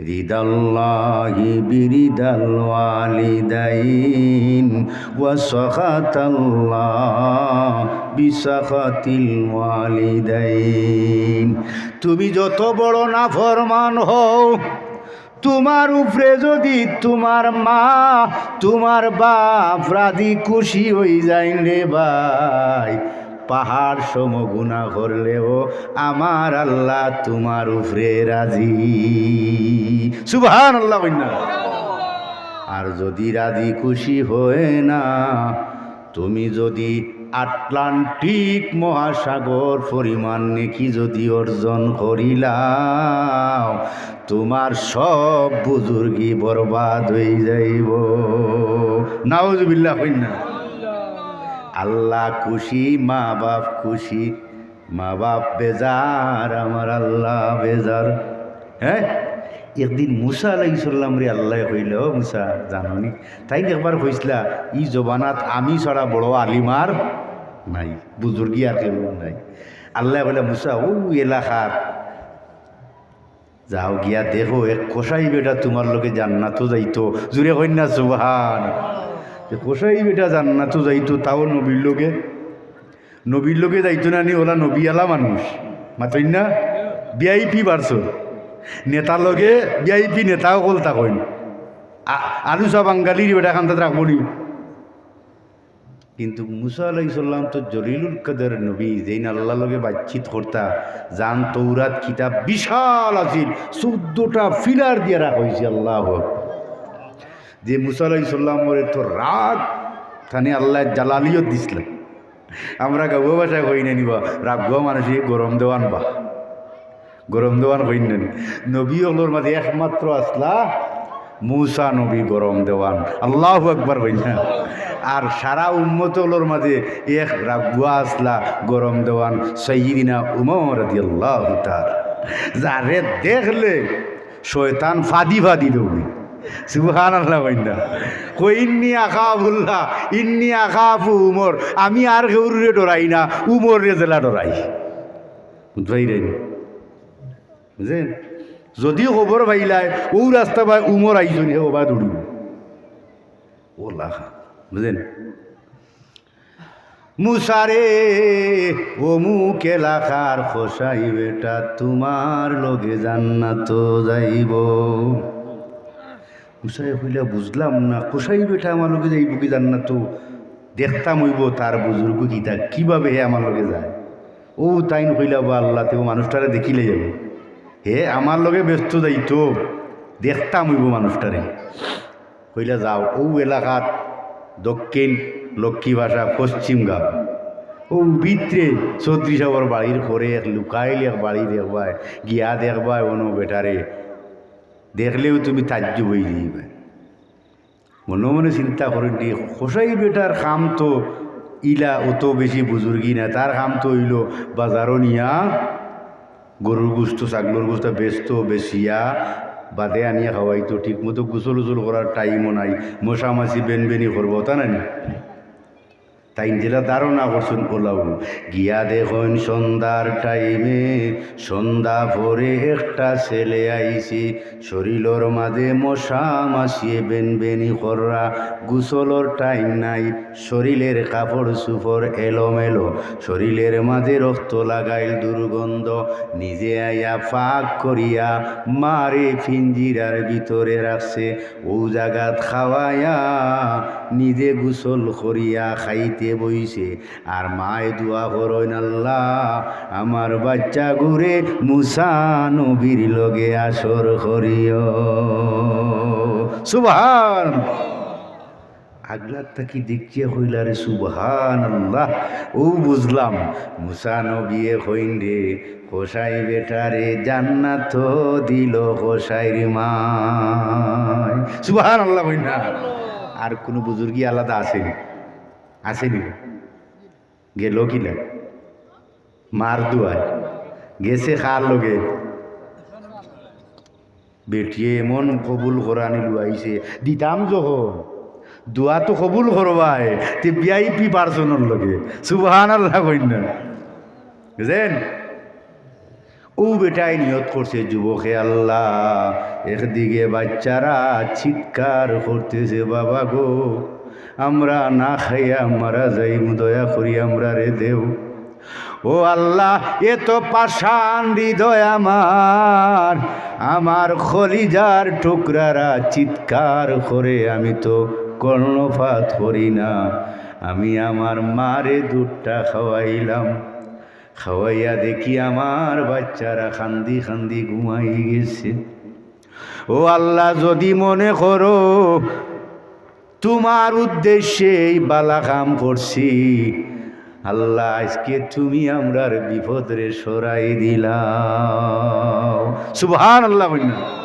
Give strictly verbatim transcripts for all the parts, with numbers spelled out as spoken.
رضا الله برضا الوالدين وسخط الله بسخط الوالدين। তুমি যত বড় নাফরমান হও, তুমার উপরে যুদি তুমার মা, তুমার বাপ রাজি খুশি অইযাইন রে ভাই, পাহাড় সম গুনা করলেও আমার আল্লাহ তুমার উপরে রাজি। সুবহানাল্লাহ কইন না। আর যুদি রাজি খুশি হয় না, তুমি যুদি আটলান্টিক মহাসাগর পরিমাণ নেকি যুদি অর্জন করিলাও, তুমার সব বুজুর্গি বরবাদ অইযাইবো। নাউজুবিল্লাহ কইন না। আল্লাহ খুশি, মা বাপ খুশি, মা বাপ বেজার, আমার আল্লাহ বেজার। হ্যাঁ, একদিন মুসা আলাইহিস সালামরে আল্লায় কইলা, "ও মুসা, জানো নি, তাইন একবার কইছলা, ই জমানাত আমি ছাড়া বড় আলিম আর নাই, বুজুর্গি আর কেউ নাই।" আল্লায় কইলা, "মুসা, অউ এলাকাত যাও, গিয়া দেখো, এক কসাই বেটা তুমার লগে জান্নাতো যাইতো।" জুরে কইন না সুবহান। তে কসাই বেটা জান্নাতো যাইতো, তাও নবীর লগে। নবীর লগে যাইতো না নি, অলা নবীআলা মানুষ। মাতইন না? VIP person. নেতার লগে ভিআইপি নেতা অকল থাকইন। আ-, আলুচা বাঙালির বেটা কান্দাত রাখবো নি? কিন্তু মুসা আলাইহিস সালাম তো জলিলুল কদর নবী, যেইন আল্লাহর লগে বাতচিত করতা, যান তৌরাত কিতাব বিশাল আছিল, চৌদ্দটা পিলার দিয়া রাখা অইছে। আল্লাহু আকবার। যে মুসা আলাইহিস সালামর এত রাগ, তানে আল্লায় জালালিয়ত দিছলা। আমরা গাঁওয়া ভাষায় কই না নি বা, রাগুয়া মানুষে গরম দেওয়ান বা। গরম দেওয়ান কইন না নি? নবী অকলর মাঝে একমাত্র আছলা মুসা নবী গরম দেওয়ান। আল্লাহু আকবার কইন না? আর সারা উম্মত অকলর মাঝে এক রাগুয়া আছলা গরম দেওয়ান সাইয়্যিদিনা উমর রাদিয়াল্লাহু তাআলা। যারে দেখলে শয়তান ফাদি ফাদি দৌড়ে। সুবহানাল্লাহ কইন না? কই, "ইন্নী আখাফুল্লাহ, ইন্নী আখাফু উমর।" আমি আর কেউরে ডরাই না, উমররে যেলা ডরাই। বুঝাই রে? বুঝছেন? যুদি খবর পাইলায়, অউ রাস্তা বায় উমর আইছইন, হে ওবা দৌড়িব। ও লাখা, বুঝছেন? মুসারে, অমুক এলাকার কসাই বেটা তুমার লগে জান্নাতো যাইবো। মুসায় কইলা, "বুঝলাম না, কসাই বেটা আমার লগে যাইবো কি জান্নাতো? দেখতাম অইবো তার বুজুর্গ কিতা, কিভাবে হে আমার লগে যায়।" অউ তাইন কইলা, "বা আল্লাহ, তে অউ মানুষটারে দেখিলে যাইবো, হে আমার লগে বেহেস্তো যাইতো, দেখতাম অইবো মানুষটারে।" কইলা, "যাও, অউ এলাকাত দক্ষিণ লক্ষ্মীবাসা, পশ্চিম গাঁও, অউ ভিতরে চৌধুরী সাবর বাড়ির ঘরে এক লুকাইল এক বাড়ি দেখবায়, গিয়া দেখবায় অনো বেটারে, দেখলেউ তুমি তাজ্জুব অইযিবায়।" মনে মনে চিন্তা করইন, কসাই বেটার কাম তো ইলা অত বেশি বুজুর্গি না, তার কাম তো অইলো বাজারো নিয়া গরুর গুস্ত, ছাগলর গুস্ত বেচতো, বেচিয়া বাদে আনিয়া খাওয়াইতো। ঠিক মতো গোসল উসল করার টাইমও নাই, মশা মাছি বেনবেনি করবো, তা নানি? তাইন যেলা ধারণা করছইন অলাউ। গিয়া দেখইন সন্ধ্যার টাইমে, সন্ধ্যা পরে একটা ছেলে আইছে, শরীলর মাঝে মশা মাছিয়ে বেনবেনি কররা, গোসলর টাইম নাই, শরীলের কাপড় চুপড় এলোমেলো, শরীলের মাঝে রক্ত লাগাইল দুর্গন্ধ, নিজে আইয়া ফাঁক করিয়া মারে পিঞ্জিরার ভিতরে রাখছে, অউ জাগাত খাওয়াইয়া নিজে গোসল করিয়া খাইতে বইছে। আর মায়ে দোয়া করইন, "আল্লাহ, আমার বাইচ্চাগুরে মুসা নবীর লগে হাশর করিও।" সুবহান। আগলার থাকি দেখিয়া কইলা, "রে সুবহানাল্লাহ, অউ বুঝলাম, মুসা নবিয়ে কইন রে, কসাই বেটারে জান্নাতো দিলো কসাইর মায়।" সুবহানাল্লাহ কইন না? আর কুনু বুজুর্গি আলাদা আছে নি? আছে নি? গেল কিলা? মার দোয়ায়। গেছে কার লগে? বেটিয়ে এমন কবুল করানি লুয়াইছে, দিতাম যখন, দোয়া তো কবুল করবায়, তে ভিআইপি পার্সনর লগে। সুবহানাল্লাহ কইন না। বুঝছেন? ও বেটায় নিয়ত করছে যুবকে, "আল্লাহ।" একদিকে বাচ্চারা চিৎকার করতেছে, "বাবা গো, আমরা না খাইয়া মারা যাইমু, দয়া করি আমরারে দেও।" ও আল্লাহ, এত পাষাণ হৃদয় আমার, আমার কলিজার টুকরারা চিৎকার করে, আমি তো কর্ণপাত করি না। আমি আমার মারে দুধটা খাওয়াইলাম, খাওয়াইয়া দেখি আমার বাচ্চারা কান্দি কান্দি ঘুমাই গেছে। ও আল্লাহ, যদি মনে করো তুমার উদ্দেশ্যে এই বালা কাম করছি, আল্লাহ, আইজকে তুমি আমরার বিপদরে সরাই দিলাও। সুবহানাল্লাহ কইন না।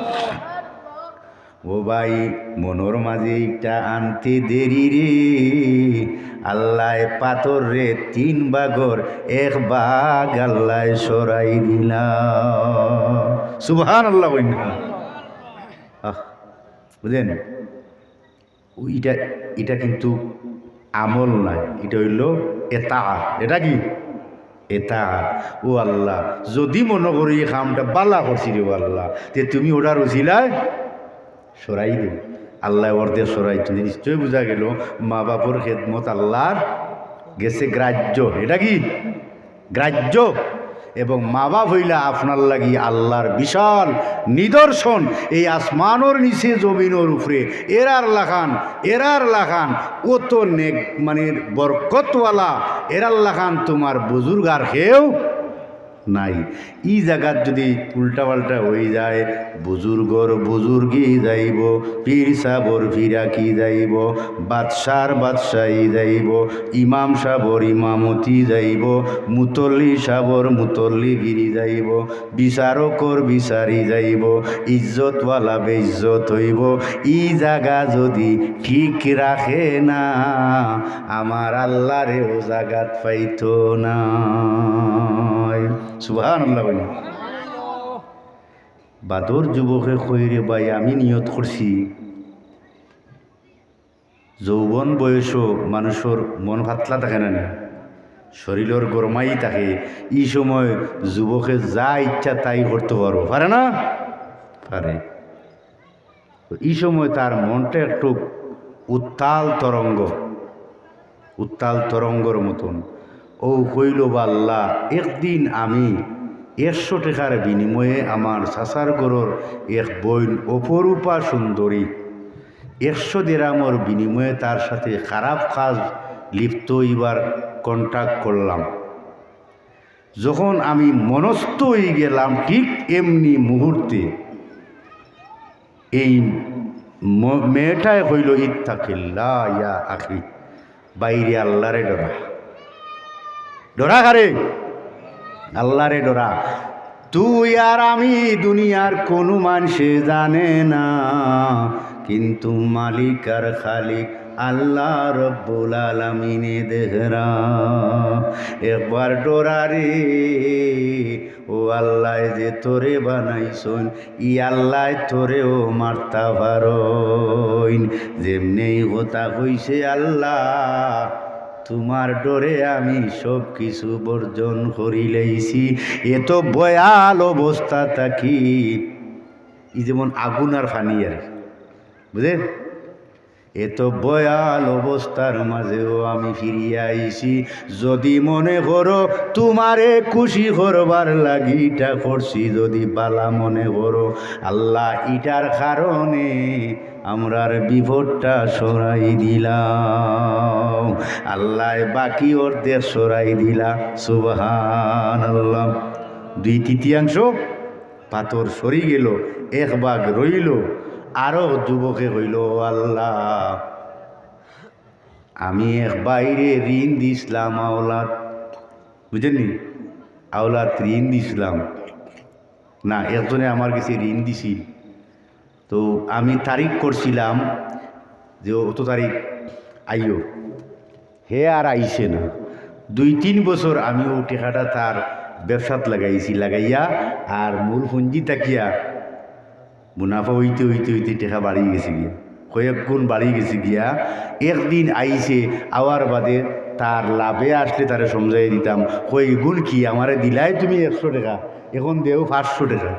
ও ভাই, মনর মাঝে ইটা আনতে দেরি রে, আল্লায় পাথররে তিন ভাগর এক ভাগ আল্লায় সরাই দিলা। সুবহানাল্লাহ কইন না। আহ, বুঝলেন? ও, ইটা, ইটা কিন্তু আমল নায়, ইটা অইলো এতাআত। ইটা কি? এতাআত। ও আল্লাহ, যদি মনো করি ই কামটা বালা করছি রে ও আল্লাহ, তে তুমি অটার উছিলায় সরাই দেও। আল্লায় অর্ধেক সরাই দিছে। নিশ্চয় বুঝা গেল, মা-বাপর খেদমত আল্লার গেছে গ্রাহ্য। ইটা কি? গ্রাহ্য। এবং মা-বাপ অইলা আপনার লাগি আল্লার বিশাল নিদর্শন। এই আসমানর নিচে, জমিনর উপরে, এরার লাখান, এরার লাখান অত নেক, মানে, বরকতওয়ালা, এরার লাখান তুমার বুজুর্গ আর কেউ নাই। ই জাগাত যদি উল্টা-পাল্টা অইযায়, বুজুর্গর বুজুর্গি যাইবো, পীর সাবর ফিরাকি যাইবো, বাদশার বাদশাই যাইবো, ইমাম সাবর ইমামতি যাইবো, মুতল্লি সাবর মুতল্লি ফিরি যাইবো, বিচারকর বিচারি যাইবো, ইজ্জতওয়ালা বেইজ্জত অইবো। ই জাগা যদি ঠিক রাখে না, আমার আল্লারে ও জাগাত পাইতো নায়। সুবহানাল্লাহ কইন। বাদর যুবকে কয়, "রে ভাই, আমি নিয়ত করছি।" যৌবন বয়সো মানুষর মন পাতলা থাকে না নি? শরীলর গরমাই থাকে। ই সময় যুবকে যা ইচ্ছা তাই করতো পারবো, পারে না? পারে। তো ই সময় তার মনটা একটু উত্তাল তরঙ্গ, উত্তাল তরঙ্গর মতন। অউ কইলো, "বা আল্লাহ, একদিন আমি একশো টেকার বিনিময়ে আমার চাচার ঘরর এক বইন অপরূপা সুন্দরী, একশো দেরামর বিনিময়ে তার সাথে খারাপ কাজ লিপ্ত অইবার contract করলাম।" যখন আমি মনস্থ অইগেলাম, ঠিক এমনি মুহূর্তে এই ম-, মেয়েটায় কইলো, "ইত্তাকিল্লাহ ইয়া আখি, বাইরে আল্লারে ডরা।" ডরা কারে? আল্লারে ডরা। তুই আর আমি দুনিয়ার কুনু মানষে জানে না, কিন্তু মালিক আর খালিক আল্লাহ রব্বুল আলামিনে দেখরা। একবার ডরা রে, ও আল্লায় যে তোরে বানাইছইন, ই আল্লায় তোরেও মারতা পারইন। যেমনে ই কথা কইছে, "আল্লাহ, তুমার ডরে আমি সব কিছু বর্জন করিলাইছি।" এত ভয়াল অবস্থা থাকি, ই যেমন আগুন আর পানি আর, বুঝলেন? এত ভয়াল অবস্থার মাঝেও আমি ফিরিয়া আইছি। যদি মনে করো তুমারে খুশি করবার লাগি ইটা করছি, যদি বালা মনে করো, আল্লাহ ইটার কারণে আমরার বিপদটা সরাই দিলাও। আল্লায় বাকি অর্ধেক সরাই দিলা। সুবহানাল্লাহ। দুই তৃতীয়াংশ পাথর সরি গেল, এক ভাগ রইল। আরো যুবকে কইল, "ও আল্লাহ, আমি এক ভাইরে ঋণ দিছলাম আওলাদ।" বুঝছইন নি? আওলাদ ঋণ দিছলাম। না, একজনে আমার গেছে ঋণ দিছিল। তো আমি তারিখ করছিলাম যে অত তারিখ আইও। হে আর আইছে না। দুই তিন বছর আমি অউ টেকাটা তার ব্যবসাত লাগাইছি, লাগাইয়া আর মূল পুঞ্জি থাকিয়া মুনাফা অইতে অইতে অইতে টেকা বাড়ি গেছে গিয়া, কয়েক গুণ বাড়ি গেছে গিয়া। একদিন আইছে, আওয়ার বাদে তার লাভে আসলে তারে সমঝাই দিতাম, কই, "ইগুন কি, আমারে দিলায় তুমি একশো টেকা, এখন দেও পাঁচশো টেকা।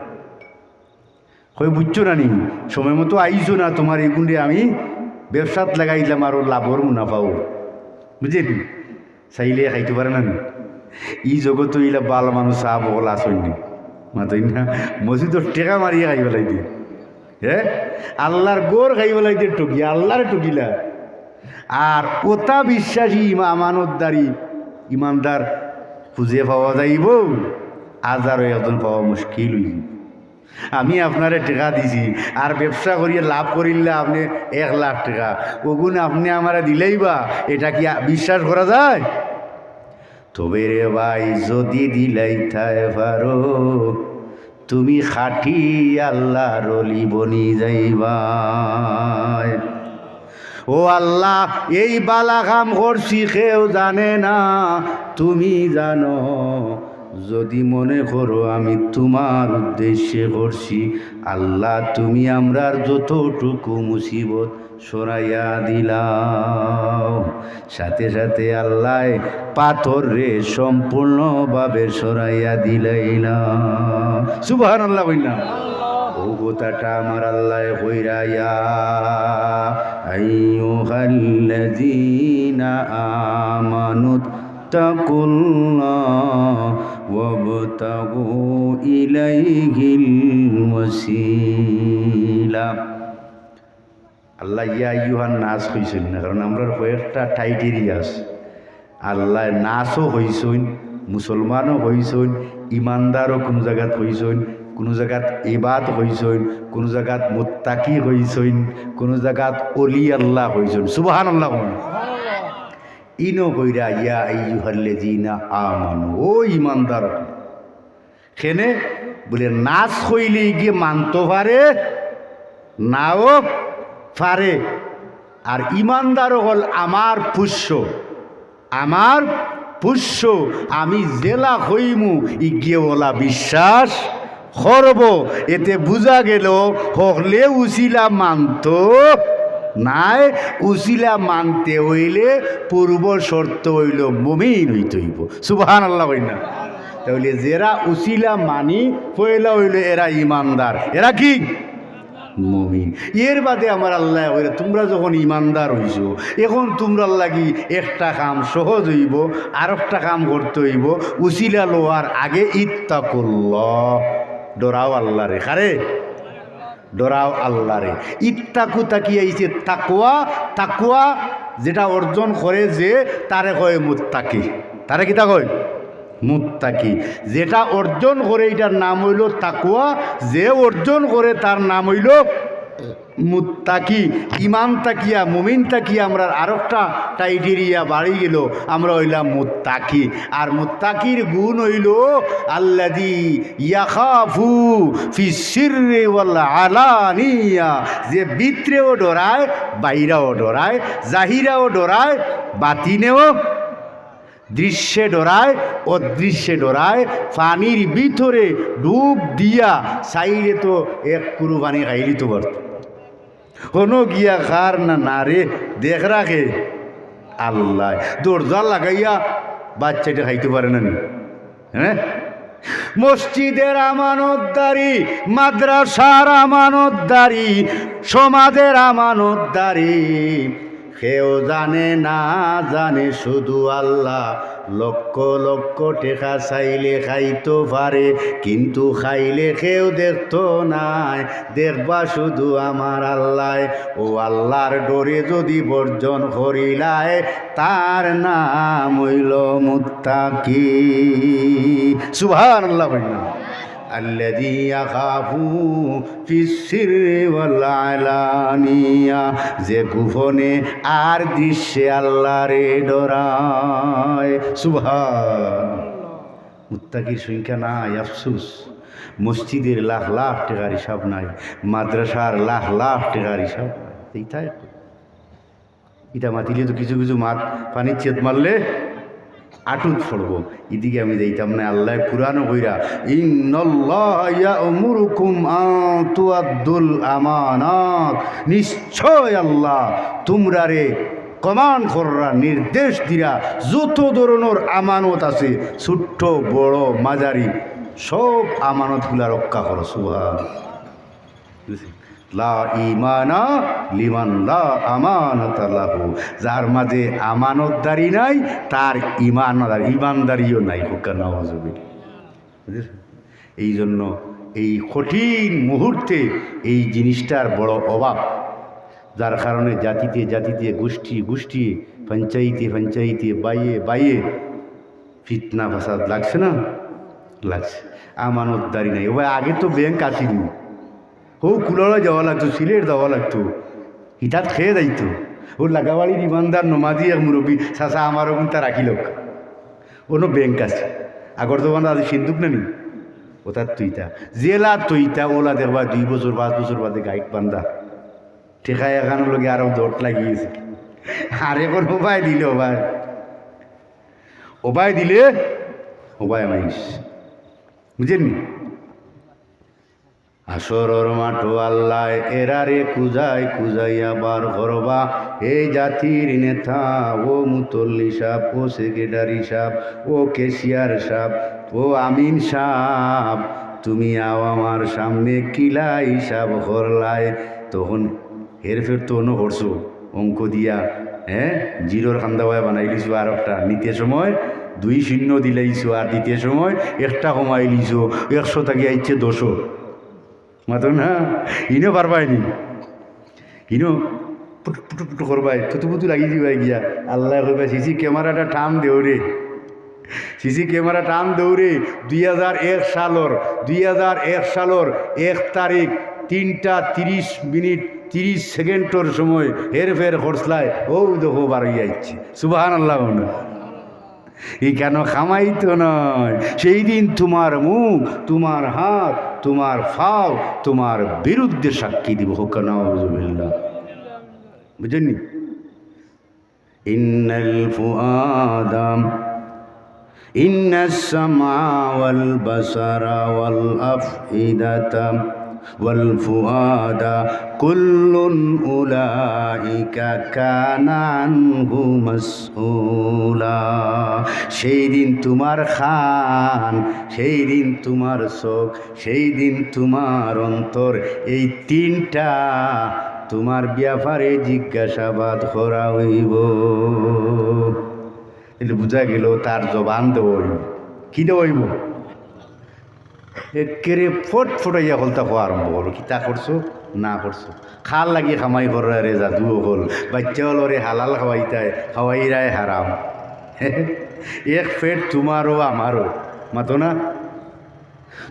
কয়, "বুঝছো না নি, সময় মতো আইছো না, তুমার ইগুনরে আমি ব্যবসাত লাগাইলাম, আরো লাভর মুনাফা অইবো।" বুঝছইন নি? চাইলে খাইতো পারে না নি? ই জগতো ইলা বালা মানুষ সাব অকল আছইন নি? মাতইন না? মসজিদর টেকা মারিয়া খাই ফালাই দি। হে? আল্লার ঘর খাই ফালাই দি ঠগিয়া, আল্লারে ঠগিলা। আর অতা বিশ্বাসী ইমা-, আমানতদারি, ইমানদার খুঁজে পাওয়া যাইবো? হাজারো একজন পাওয়া মুশকিল অইবো। আমি আপনারে টেকা দিছি, আর ব্যবসা করিয়া লাভ করিলা আপনে এক লাখ টেকা, অগুন আপনে আমারে দিলাইবা, ইটা কি আ-, বিশ্বাস করা যায়? তবে রে ভাই, যুদি দিলাইতায় পারো, তুমি খাঁটি আল্লার অলি বনি যাইবায়। ও আল্লা, এই বালা কাম করছি, কেউ জানে না, তুমি জানো। যুদি মনে করো আমি তুমার উদ্দেশ্যে করছি, আল্লা, তুমি আমরার যতটুকু মুসিবত সরাইয়া দিলাও। সাথে সাথে আল্লায় পাথররে সম্পূর্ণভাবে সরাইয়া দিলাইলা। সুবহানাল্লাহ কইন না? অউ কথাটা আমার আল্লায় কইরা, "ইয়া আইয়ুহাল্লাযীনা আমানুত্তাকুল্লাহ ওয়াবতাগু ইলাইহিল ওয়াসিলা।" আল্লায় ইয়া আইয়ুহান নাস কইছইন না, কারণ আমরার কয়েকটা টাইটেরিয়া আছে। আল্লায় নাসও কইছইন, মুসলমানও কইছইন, ইমানদারও কুনু জাগাত কইছইন, কুনু জাগাত ইবাদ কইছইন, কুনু জাগাত মুত্তাকি কইছইন, কুনু জাগাত অলি আল্লাহ কইছইন। সুবহানাল্লাহ কইন। ইনো কইরা ইয়া আইয়ুহাল্লাযীনা আমানু, ও ইমানদার। কেনে? বুলে, নাস কইলে ইগিয়ে মানতো পারে, নাও পারে। আর ইমানদার অকল আমার পুষ্য, আমার পুষ্য, আমি যেলা কইমু, ইগিয়ে অলা বিশ্বাস করবো। এতে বুঝা গেল, হকলে উসিলা মানতো নায়, উসিলা মানতে অইলে পূর্ব শর্ত অইলো মুমিন অইতে অইবো। সুবহানাল্লাহ কইন না? তাইলে যেরা উসিলা মানি, পয়লা অইলো এরা ইমানদার। এরা কি? মুমিন। এর বাদে আমার আল্লায় কইরা, তুমরা যখন ইমানদার অইছো, এখন তুমরার লাগি একটা কাম সহজ অইবো, আরকটা কাম করতে অইবো। উসিলা লওয়ার আগে ইত্তাকুল্লাহ, ডরাও আল্লারে। কারে? ডরাও আল্লারে। ইত্তাকু থাকি আইছে তাকওয়া। তাকওয়া যেটা অর্জন করে যে, তারে কয় মুত্তাকি। তারে কিতা কয়? মুত্তাকি। যেটা অর্জন করে, ইটার নাম অইলো তাকওয়া। যে অর্জন করে, তার নাম অইলো মুত্তাকি। ইমান থাকিয়া, মুমিন থাকিয়া আমরার আরকটা টাইটেরিয়া বাড়ি গেল, আমরা অইলাম মুত্তাকি। আর মুত্তাকির গুণ অইলো আল্লাযী ইয়াখাফু ফিস সিররি ওয়াল আলানিয়া, যে ভিতরেও ডরায়, বাইরাও ডরায়, জাহিরাও ডরায়, বাতিনেও, দৃশ্যে ডরায়, অদৃশ্যে ডরায়, পানির ভিতরে ডুব দিয়া চাইলে তো এক কুরু পানি খাইলিতো পারতো। হনো গিয়া খার না, না রে, দেখরা কে? আল্লায়। দরজা লাগাইয়া বাচ্চাটা খাইতে পারে না নি? হ্যাঁ? মসজিদের আমানতদারি, মাদ্রাসার আমানতদারি, সমাজের আমানতদারি, কেউ জানে না, জানে শুধু আল্লাহ। লক্ষ লক্ষ টেকা চাইলে খাইতো পারে, কিন্তু খাইলে কেউ দেখতো নায়, দেখবা শুধু আমার আল্লায়। ও আল্লার ডরে যুদি বর্জন করিলায়, তার নাম অইলো মুত্তাকি। সুবহানাল্লাহ কইন না? আল্লাযী ইয়াখাফু ফিস সিররি ওয়াল আলানিয়া, যে গোপনে আর দৃশ্যে আল্লারে ডরায়। সুবহান। মুত্তাকির সংখ্যা নাই, আফসোস। মসজিদের লাখ লাখ টেকার হিসাব নাই, মাদ্রাসার লাখ লাখ টেকার হিসাব নাই। এইটাই ইটা মাতিলে তো কিছু কিছু মাত পানির ছেদ মারলে আটুত পড়বো। ইদিকে আমি যাইতাম না। আল্লায় কুরআনো কইরা, "ইন্নাল্লাহা ইয়া'মুরুকুম আন তুআদ্দুল আমানাত।" নিশ্চয় আল্লাহ তুমরারে কমান্ড কররা, নির্দেশ দিরা, যত ধরনর আমানত আছে, ছোট্ট, বড়, মাঝারি, সব আমানতগুলা রক্ষা করো। সুবহান। লা ইমানা লিমান লা আমানাতা লাহু। যার মাঝে আমানতদারি নাই, তার ইমানদার, ইমানদারিও নাই। কউক্কা নাউজুবিল্লাহ। বুঝেছেন? এই জন্য এই কঠিন মুহূর্তে এই জিনিসটার বড় অভাব, যার কারণে জাতিতে জাতিতে, গোষ্ঠী গোষ্ঠী, পঞ্চায়েতে পঞ্চায়েতে, বাইয়ে বাইয়ে ফিতনা ফাসাদ লাগছে না? লাগছে। আমানতদারি নাই। ওবা, আগে তো ব্যাংক আছিল নি। হউ কুলাউড়া যাওয়া লাগতো, সিলেট যাওয়া লাগতো, ইতাত কে যাইতো। অউ লাগাবাড়ির ইমানদার নমাজি এক মুরব্বি, "চাচা, আমার অগুনতা রাখিলউক।" অনো ব্যাংক আছে। আগর জমানাত আছিল সিন্দুক না নি? অতাত থইতা। যেলা থইতা, অলা দেখবা দুই বছর, পাঁচ বছর বাদে গাইত বান্ধা। টেকা একখানর লগে আরো জট লাগি গেছে। আর অখন ওবায় দিলে ওবায়। ওবায় দিলে ওবায় মাইস। বুঝেননি? হাশরর মাঠো আল্লায় এরারে খুজাই খুজাইয়া বার করবা। এই জাতির নেতা, অউ মুতল্লি সাব, অউ সেক্রেটারি সাব, অউ ক্যাশিয়ার সাব, অউ আমিন সাব, তুমি আও আমার সামনে, কিলা হিসাব করলায়? তখন হেরফের তো অনো করছো, অঙ্ক দিয়া, হ্যাঁ, জিরোর কান্দা বায় বানাইলিছো আরোকটা, নিতে সময় দুই শূন্য দিলাইছো, আর দিতে সময় একটা কমাইলিছো, একশো থাকি আইছে দশো। মাতো না, ইনো পারবায় নি। ইনো পুটু পুটু পুটু করবায়, থুতু পুতু লাগি দিবায় গিয়া। আল্লায় কইবা, "সিসি ক্যামেরাটা টান দেও রে, সিসি ক্যামেরা টান দেও রে।" দুই হাজার এক সালর, দুই হাজার এক সালর এক তারিখ তিনটা তিরিশ মিনিট তিরিশ সেকেন্ডর সময় হেরফের করছলায়, অউ দেখো বারইয়া আইছে। সুবহানাল্লাহ। ইখানো কামাইতো নায়। সেই দিন তোমার মুখ, তোমার হাত, তোমার পাও তোমার বিরুদ্ধে সাক্ষী দিব। কউক্কা নাউজুবিল্লাহ। বুঝেননি? ইন্নাল ফুআদা, ইন্নাস সামআ ওয়াল বাসারা ওয়াল আফইদাতা ওয়াল ফুআদা কুল্লুন উলাইকা কানা আনহু মাসউলা। সেই দিন তোমার কান, সেই দিন তোমার চোখ, সেই দিন তোমার অন্তর, এই তিনটা তোমার ব্যাপারে জিজ্ঞাসাবাদ করা অইবো। তাইলে বুঝা গেল তার জবান দেওয়া অইবো। কি দেওয়া অইবো? একেরে ফট ফটাইয়া কইলতা কওয়া আরম্ভ করবো, "কিতা করছো, না করছো? কার লাগি কামাই কররায় রে জাদু অকল? বাইচ্চা অকলরে হালাল খাওয়াইতায়, খাওয়াইরায় হারাম।" এক পেট তোমারও আমারও, মাতো না?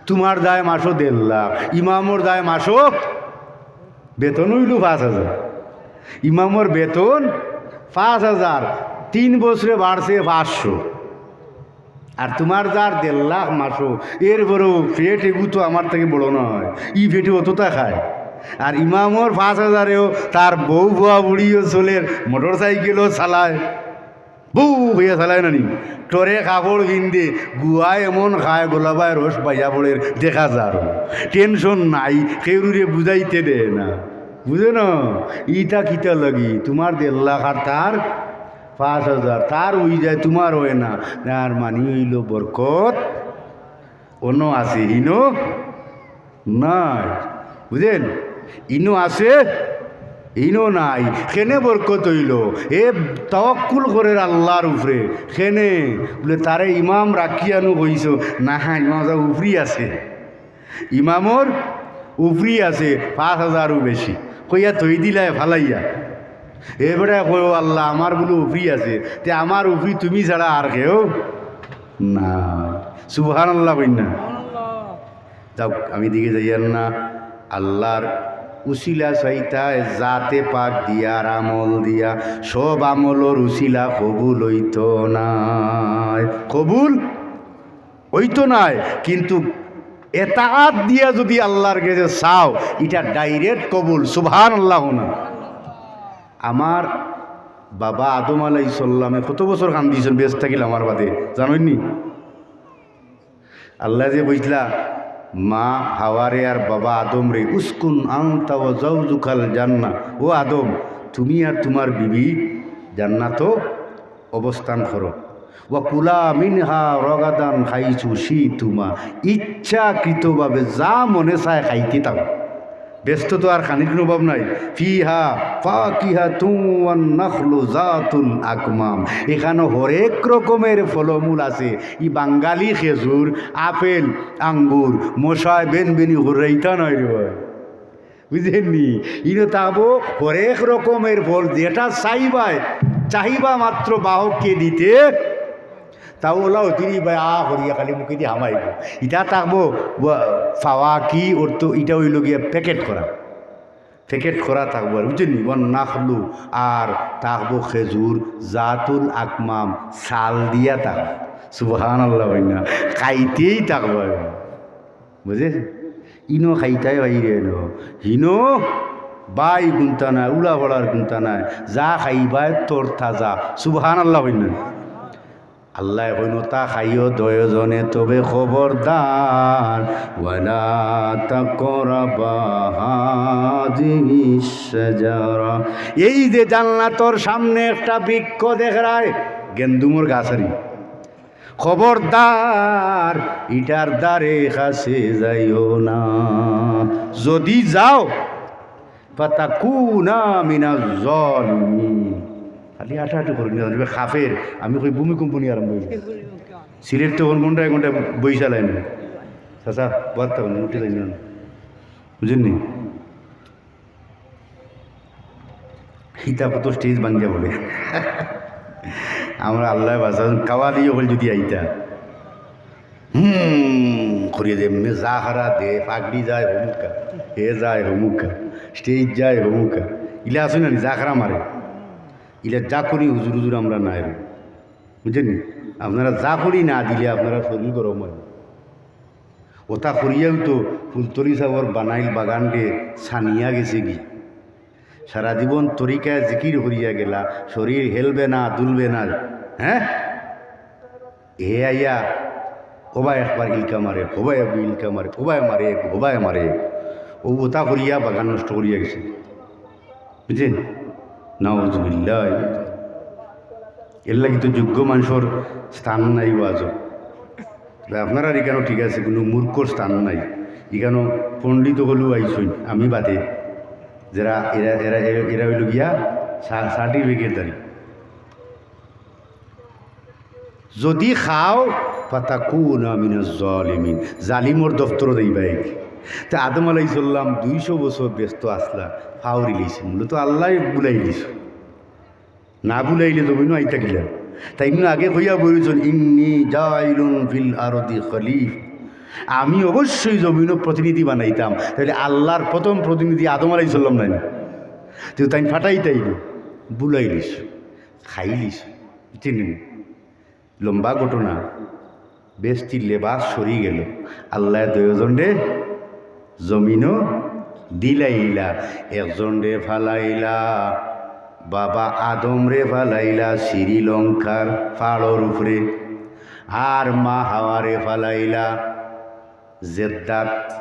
তোমার যায় মাসো দেড় লাখ, ইমামর যায় মাসো বেতন অইলো পাঁচ হাজার। ইমামর বেতন পাঁচ হাজার, তিন বছরে বাড়ছে পাঁচশো। আর তোমার যার দেড় লাখ মাসো, এরপরেও পেট এগু তো আমার থাকি বড় নায়, ই পেটে অততা খায়। আর ইমামর পাঁচ হাজারেও তার বউ বুয়া বুড়িও চলের, মোটর সাইকেলও চালায়, বউ অইয়া চালায় না নি, টরে কাপড় পিন্দে, গুয়া এমন খায়, গোলাবায় রস বাইয়া পড়ের, দেখা যার। টেনশন নাই, কেউরে বুঝাইতে দেয় না। বুঝো না? ইটা কিতা লাগি? তোমার দেড় লাখ আর তার পাঁচ হাজার, তার অই যায়, তোমার অয় না। তার মানি অইলো বরকত অনো আছে, হিনো নাই। বুঝেন? ইনো আছে, ইনো নাই। কেনে বরকত অইলো? এ তাওয়াক্কুল করের আল্লার উপরে। কেনে? বুলে, "তারে ইমাম রাখিয়া নু কইছো।" না, ইমাম সাব উপরি আছে। ইমামর উপরি আছে, পাঁচ হাজারও বেশি। কইয়া থই দিলায় ফালাইয়া। এ বেটায় কয়, "ও আল্লা, আমার বুলে উপরি আছে, তে আমার উপরি তুমি ছাড়া আর কেউ নাই।" সুবহানাল্লাহ কইন না। যাউক, আমি দিকে যাইয়ার না। আল্লার উসিলা চাইতায় জাতে পাক দিয়া আর আমল দিয়া, সব আমলর উসিলা কবুল অইতো নায়। কবুল অইতো নায়, কিন্তু এতাআত দিয়া যুদি আল্লার গেছে চাও, ইটা direct কবুল। সুবহানাল্লাহ না। আমার বাবা আদম আলাইহিস সালামে কত বছর কান্দিছইন, বেহেস্ত থাকিল আমার বাদে, জানইন নি? আল্লায় যে কইছলা, মা হাওয়ারে আর বাবা আদমরে, "উসকুন আনতা ওয়া জাওজুকাল জান্নাহ।" ও আদম, তুমি আর তোমার বিবি জান্নাতো অবস্থান করো। ওয়া কুলা মিনহা রগাদান হাইসু শিতুমা, ইচ্ছাকৃতভাবে যা মনে চায় খাইতে থাকো। বেহেস্তো তো আর খানির কুনু অভাব নাই। ফিহা ফাকিহাতুন ওয়ান নাখলু যাতুল আকমাম, ইখানো হরেক রকমের ফলমূল আছে। ই বাঙালি খেজুর, আপেল, আঙ্গুর, মশায় বেনবেনি হুরাইতা নায় রে ভাই। বুঝছইন নি? ইনো থাকবো হরেক রকমের ফল, যেটা চাইবায়, চাহিবা মাত্র বাহককে দিতে, তাও ওলা অতিরি ভাই আ করিয়া খালি মুখেদি হামাইবো। ইটা থাকবো ওয়া-, ফাওয়াকি, অর্থ ইটা অইলো গিয়া প্যাকেট করা, প্যাকেট করা থাকবো আর, বুঝছইন নি? ওয়ান নাখলু, আর থাকবো খেজুর, জাতুল আকমাম, ছাল দিয়া থাকবো। সুবহানাল্লাহ, অয় না? খাইতেই থাকবো। বুঝছইন? ইনো খাইতায় বাইরে এলো। হিনো বাই গুনতা নায়, উড়া ফড়ার গুনতা নায়। যা খাইবায় তরতাজা। সুবহানাল্লাহ, অয় না? আল্লায় কইন, "তা খাইও দুইজনে, তবে খবরদার, ওয়ালা তাকরাবা হাযিহিশ শাজারা।" এই যে জান্নাতর সামনে একটা বৃক্ষ দেখরায়, গেন্দুমর গাছ আরি, খবরদার, ইটার দ্বারে কাছে যাইও না। যদি যাও, ফাতাকুনা মিনাজ জালিমিন। খালি আটাআটি করি না, জানবে কাফের। আমি কই ভূমিকম্প নি আরম্ভ অইল। সিলেট তো কোন ঘন্টায় ঘন্টায় বইশালায় না। চাচা, বার্তা উঠে যাই না। বুঝছইন নি? হিতা কত স্টেজ ভাঙ্গিয়া পড়ে। আমরা আল্লায় বাঁচাইন, কাওয়ালি অকল যদি আইতা। হুম, করিয়া দে, এমনে জাখারা দে, পাগড়ি যায় হমুকা, হে যায় হমুকা, স্টেজ যায় হমুকা। ইলা আছে না নি, জাখারা মারে। ইলা জাকুনি হুজুর হুজুর আমরা নাই রে। বুঝছইন নি? আপনারা জাকুনি না দিলে আপনারা শরীর গরম অয়। ওটা করিয়াও তো ফুলতলি সাবর বানাইল বাগান দে ছানিয়া গেছে গি। সারা জীবন তরিকায় জিকির করিয়া গেলা, শরীর হেলবে না, দুলবে না, হ্যাঁ? এ আইয়া, ওবা একবার ইলকা মারে, ওবা একবার ইলকা মারে, ওবায় মারে, ওবায় মারে। ও ওটা করিয়া বাগান নষ্ট করিয়া গেছে। বুঝছইন? নাউজুবিল্লাহ। এর লাগি তো যোগ্য মানুষর স্থান নাই ওয়াজো। তা আপনারার ইকানো ঠিক আছে, কুনু মূর্খর স্থান নাই। ইকানো পণ্ডিত অকলউ আইছইন, আমি বাদে। যেরা এরা, এরা, এরা, এরা অইলো গিয়া সা-, সার্টিফিকেটধারী। যদি খাও, ফাতাকুনা মিনাজ জালিমিন, জালিমর দফতরো যাইবায়। তে আদম আলাইহিস সালাম দুইশো বছর বেহেস্তো আছলা, ফাউরি লিছে, মূলত আল্লায় বুলাই লিছে। না বুলাইলে জমিনো আইতা কিলা? তাইন আগে কইয়া বইছইন, "ইন্নী জাইলুন ফিল আরদি খলিফা।" আমি অবশ্যই জমিনো প্রতিনিধি বানাইতাম। তাইলে আল্লার প্রথম প্রতিনিধি আদম আলাইহিস সালাম নায় নি? তে তাইন ফাটাইতাইন, বুলাইলিছ, খাইলিছ, চিনি নি? লম্বা ঘটনা। বেহেস্তি লেবাস সরি গেল। আল্লায় দুইজনরে জমিনো দিলাইলা, একজনরে ফালাইলা, বাবা আদমরে ফালাইলা শ্রীলঙ্কার পাড়র উপরে, আর মা হাওয়ারে ফালাইলা জেদ্দাত।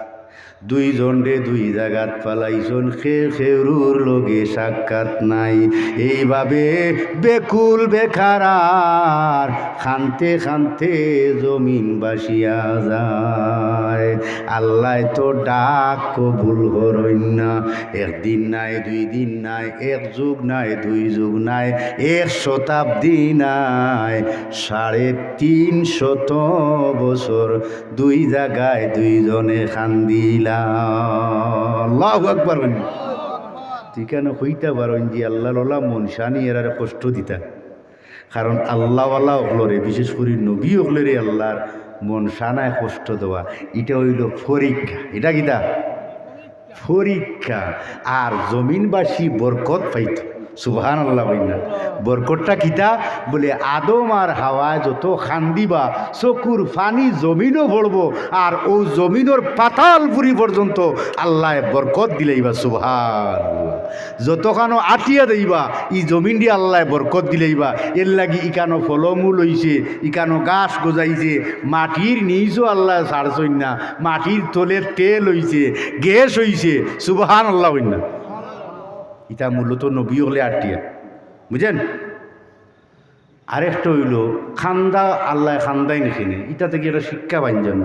দুইজনরে দুই জাগাত ফালাইছইন, কেউ কেউর লগে সাক্ষাৎ নাই। এইভাবে বেকুল বেকারার কানতে কানতে জমিন বাসিয়া যায়। আল্লায় তো ডাক কবুল করইন না। একদিন নায়, দুই দিন নায়, এক যুগ নায়, দুই যুগ নায়, এক শতাব্দী নায়, সাড়ে তিন শত বছর দুই জাগায় দুইজনে কান্দিলা। আল্লাহু আকবার। ইখানো কইতা পারইন যে আল্লার ওলা মনশা নি এরারে কষ্ট দিতা। কারণ আল্লাওয়ালা অকলরে, বিশেষ করি নবী অকলরে আল্লার মনশা নায় কষ্ট দেওয়া, ইটা অইলো পরীক্ষা। ইটা কিতা? পরীক্ষা। আর জমিনবাসী বরকত পাইতো। সুবহানাল্লাহ কইন না। বরকতটা কিতা? বলে, আদম আর হাওয়ায় যত কান্দিবা, চকুর পানি জমিনো পড়বো, আর অউ জমিনর পাতালপুরি পর্যন্ত আল্লায় বরকত দিলাইবা। সুবহানাল্লাহ। যতখানো আটিয়া যাইবা, ই জমিনরে আল্লায় বরকত দিলাইবা। এরলাগি ইখানো ফলমূল অইছে, ইখানো ঘাস গজাইছে, মাটির নিচও আল্লায় ছাড়ছইন না, মাটির তলে তেল অইছে, গ্যাস অইছে। সুবহানাল্লাহ কইন না। ইটা মূলত নবী অকলে আটিয়া, বুঝছইন? আরেকটা অইলো, কান্দা আল্লায় কান্দাইন কেনে, ইটা থাকি একটা শিক্ষা পাইন যেন।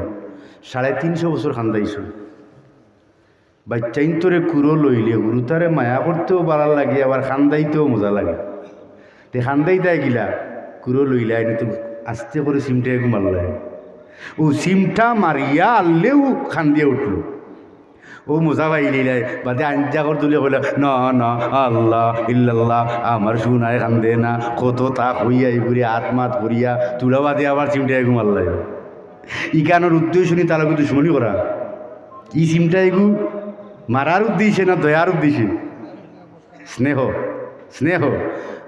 সাড়ে তিনশো বছর কান্দাইছইন। বাইচ্চাইন্তরে কুলো লইলে হুরুতারে মায়া করতেও ভালা লাগে, আবার কান্দাইতেও মজা লাগে। তে কান্দাইতায় কিলা? কুলো লইলাইন, তো আস্তে করি চিমটা এগু মারলাইন। অউ চিমটা মারিয়া আল্লেউ কান্দিয়া উঠলো। অউ মজা পাইলিলাইন, বাদে আঞ্জা কর তুলিয়া কইলা, "না, না, আল্লাহ, ইল্লাল্লাহ, আমার সোনায় কান্দে না।" কততা কইয়া ইগুরে আত মাত করিয়া তুলা বাদে আবার চিমটা এগু মারলাইন। ইখানর উদ্দেশ্য নি তার লগে দুশমনি করা। ই চিমটা এগু মারার উদ্দেশ্যে না দয়ার উদ্দেশ্যে? স্নেহ, স্নেহ।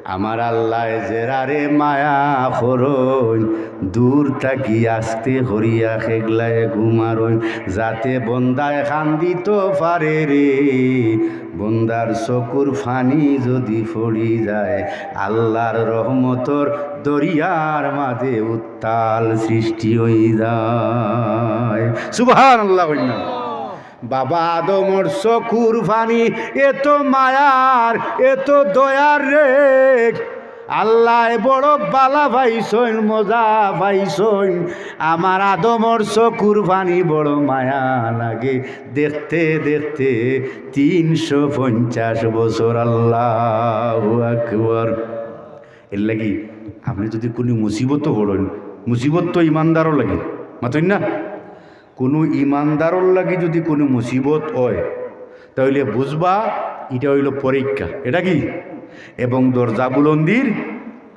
আমার আল্লায় যেরারে মায়া করইন, দূর থাকি আস্তে করিয়া কেগলা এগু মারইন, যাতে বন্দায় কান্দিতো পারে রে। বন্দার চকুর পানি যুদি পড়ি যায়, আল্লার রহমতর দরিয়ার মাঝে উত্তাল সৃষ্টি অই যায়। সুবহানাল্লাহ কইন না? বাবা আদমর চকুর পানি এত মায়ার, এত দয়ার রে। আল্লায় বড় ভালা পাইছইন, মজা পাইছইন। আমার আদমর চকুর পানি বড় মায়া লাগে। দেখতে দেখতে তিনশো পঞ্চাশ বছর, আল্লাহু আকবার। এরলাগি আপনে যুদি কুনু মুসিবতো পড়ইন, মুসিবত তো ইমানদারর লাগি, মাতইন না? কুনু ইমানদারর লাগি যুদি কুনু মুসিবত অয়, তাইলে বুঝবা ইটা অইলো পরীক্ষা। ইটা কি? এবং দরজা বুলন্দির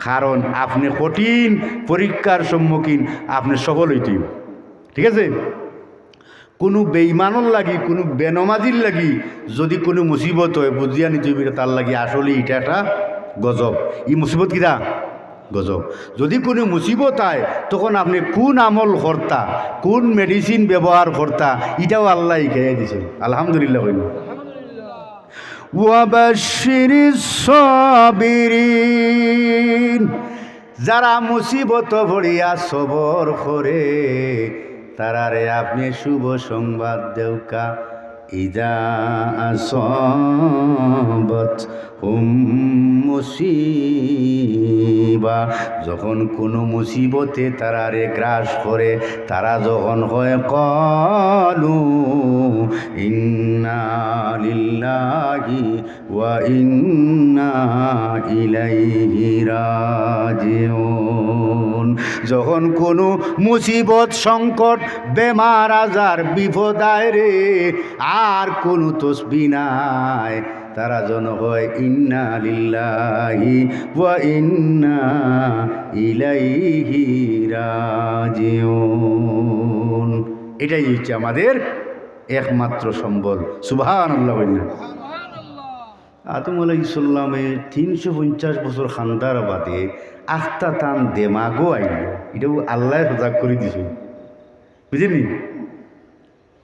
কারণ। আপনে কঠিন পরীক্ষার সম্মুখীন, আপনে সফল অইতে অইবো। ঠিক আছে? কুনু বেইমানর লাগি, কুনু বেনমাজির লাগি যুদি কুনু মুসিবত অয়, বুঝিয়া নিতে অইবো তার লাগি আসলে ইটা একটা গজব। ই মুসিবত কিতা? গজব। যুদি কুনু মুসিবত আয়, তখন আপনে কুন আমল করতা, কুন medicine ব্যবহার করতা, ইটাও আল্লায় শিখাইয়া দিছইন। আলহামদুলিল্লাহ কইন। ওয়াবাশশিরিস সাবিরিন। যারা মুসিবতো পড়িয়া সবর করে, তারারে আপনে শুভ সংবাদ দেউক্কা। ইযা আসাবাতহুম মুসিবা, যখন কুনু মুসিবতে তারারে গ্রাস করে, তারা যখন কয়, ক্বালু ইন্না লিল্লাহি ওয়া ইন্না ইলাইহি রাজিউন। যখন কুনু মুসিবত, সংকট, বেমার আজার, বিপদ আয় রে, আর কুনু তসবি নাই, তারা যখন কয়, ইন্না লিল্লাহি ওয়া ইন্না ইলাইহি রাজিউন। এটাই হচ্ছে আমাদের একমাত্র সম্বল। সুবহানাল্লাহ কইন না? আদম আলাইহিস সালামে তিনশো পঞ্চাশ বছর কান্দার বাদে আখতা তান দেমাগো আইলো, ইটাও আল্লায় সজাগ করি দিছইন, বুঝছইন নি?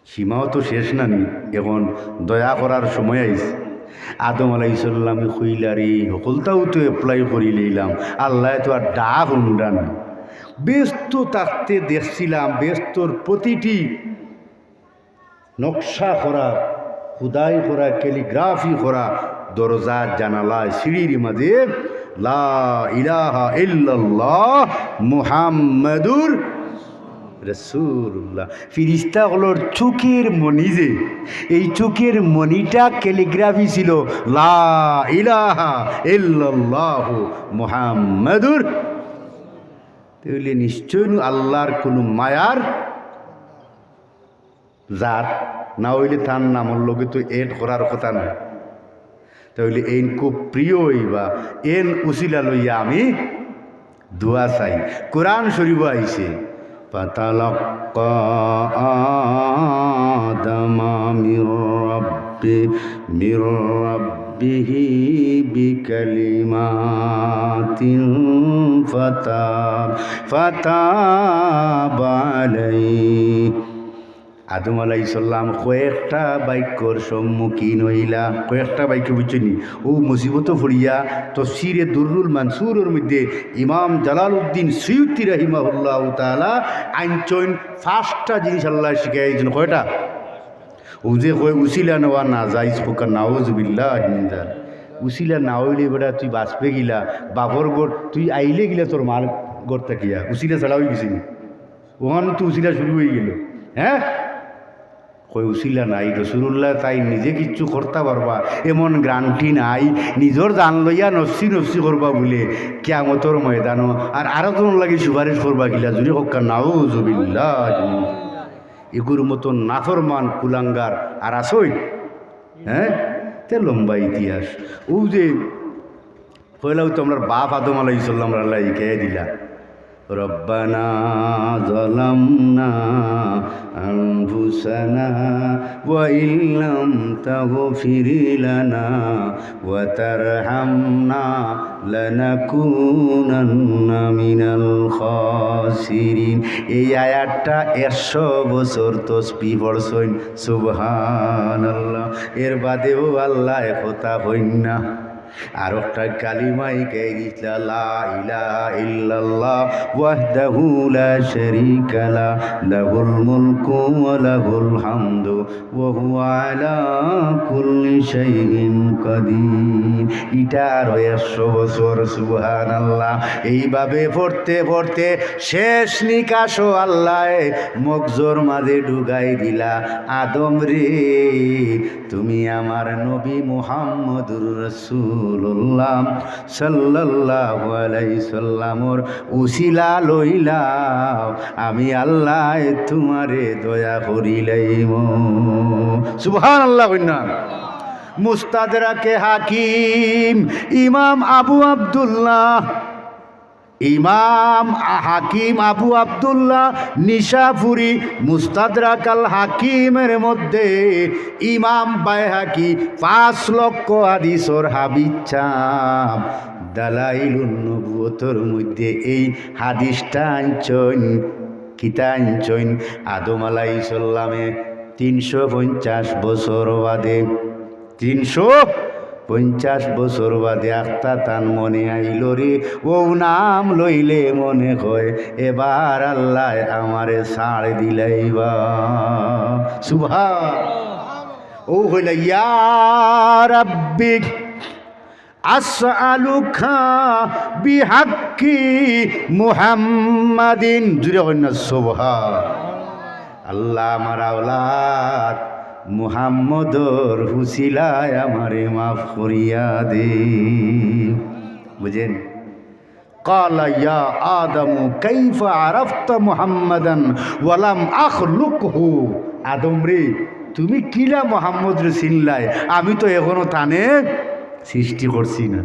সীমাও তো শেষ না নি, এখন দয়া করার সময় আইছে। আদম আলাইহিস সালামে কইলা রে, হকলতাউ তো apply করি লইলাম, আল্লায় তো আর ডাক হুনরা না। বেহেস্তো থাকতে দেখছিলাম, বেহেস্তর প্রতিটি নকশা করা, খুদাই করা, calligraphy করা, দরজা, জানালায়, সিঁড়ির মাঝে লা ইলাহা ইল্লাল্লাহ মুহাম্মাদুর রাসূলুল্লাহ। ফিরিস্তা অকলর চউখর মণি যে, এই চউখর মণিটা calligraphy ছিল লা ইলাহা ইল্লাল্লাহু মুহাম্মাদুর। তাইলে নিশ্চয় নু আল্লাহর কুনু মায়ার জাত, না অইলে তান নামর লগে তো add করার কথা নায়। তাইলে এইন খুব প্রিয় অইবা, এইন উসিলা লইয়া আমি দোয়া চাই। কোরআন শরীফো আইছে, ফাতালাক্কা আদামা মির রাব্বি, মির রাব্বিহি বিকালিমাতিন ফাতাব, ফাতাবা আলাইহি। আদম আলাইহিস সালাম কয়েকটা বাক্যর সম্মুখীন অইলা, কয়েকটা বাক্য বুঝছইন নি? অউ মুসিবতো পড়িয়া তফসিরে দুররুল মানসুরর মধ্যে ইমাম জালালউদ্দিন সুয়ুতী রাহিমাহুল্লাহু তাআলা আনছইন পাঁচটা জিনিস আল্লায় শিখাই দিছইন। কয়টা? অউ যে কয় উসিলা নেওয়া নাজাইজ, কউক্কা নাউজুবিল্লাহি মিন যালিক। উছিলা না অইলে বেটা তুই বাঁচবে কিলা? বাপর ঘর তুই আইলে কিলা তোর মার ঘর থাকিয়া? উছিলা ছাড়া অইগেছে নি? অখান তো উছিলা শুরু অইগেলো। হ্যাঁ, কই উছিলা নাই। রসুলুল্লাহ তাইন নিজে কিচ্ছু করতা পারবা এমন গ্যারান্টি নাই। নিজর জান লইয়া নফসি নফসি করবা বুলে কিয়ামতর ময়দানো আর আরোজনর লাগি সুপারিশ করবা কিলা? জুরে কউক্কা, নাউজুবিল্লাহ। ইগুর মতন নাফরমান কুলাঙ্গার আর আছইন? হ্যাঁ, তে লম্বা ইতিহাস। অউ যে পয়লাউ তো আমরার বাপ আদম আলাইহিস সালামরে আল্লায় হিকাইয়া দিলা, ربنا ظلمنا أنفسنا وإن لم تغفر لنا وترحمنا لنكونن من الخاسرين। এই আয়াতটা একশো বছর তসবিহ পড়ছইন, সুবহানাল্লাহ। এর বাদেও আল্লায় কথা কইন না। আর একটা কালিমা হিকাই দিছলা, লা ইলাহা ইল্লাল্লাহ ওয়াহদাহু লা শারীকা লা, লাহুল মুলকু ওয়া লাহুল হামদু ওয়া হুয়া আলা কুল্লি শাইইন কাদির। ইটা আরো একশো বছর, সুবহানাল্লাহ। এইভাবে পড়তে পড়তে শেষ নিকাশও আল্লায় মগজর মাঝে ঢুকাই দিলা, আদম রে, তুমি আমার নবী মুহাম্মদুর রাসূলুল্লাহ সাল্লাল্লাহু আলাইহি সাল্লামর উসিলা লইলাও, আমি আল্লায় তুমারে দয়া করিলাইমু। সুবহানাল্লাহ কইন না। মুস্তাদরাকে হাকিম, ইমাম আবু আব্দুল্লাহ, ইমাম আ-, হাকিম আবু আব্দুল্লাহ নিশাপুরী মুস্তাদরাকাল হাকিমের মধ্যে ইমাম বাইহাকি পাঁচ লক্ষ হাদিসর হাফিজ সাব দালাইলুন নবুয়তর মধ্যে এই হাদিসটা আনছইন। কিতা আনছইন? আদম আলাইহিস সালামে তিনশো পঞ্চাশ বছর বাদে তিনশো পঞ্চাশ বছর বাদে আখতা তান মনে আইলো রে, অউ নাম লইলে মনে কয় এবার আল্লায় আমারে ছাড় দিলাইবা। সুবহান। অউ কইলা, ইয়া রাব্বি আসআলুকা বিহাক্কি মুহাম্মাদিন। জুরে কইন না, সুবহান। আল্লাহ, আমার আওলাদ মুহাম্মদর উসিলায় আমারে মাফ করিয়া দে। বুঝেন? قال يا آدم كيف عرفت محمدا ولم أخلقه। আদম রে, তুমি কিলা মোহাম্মদরে চিনলায়? আমি তো এখনো তানে সৃষ্টি করছি না।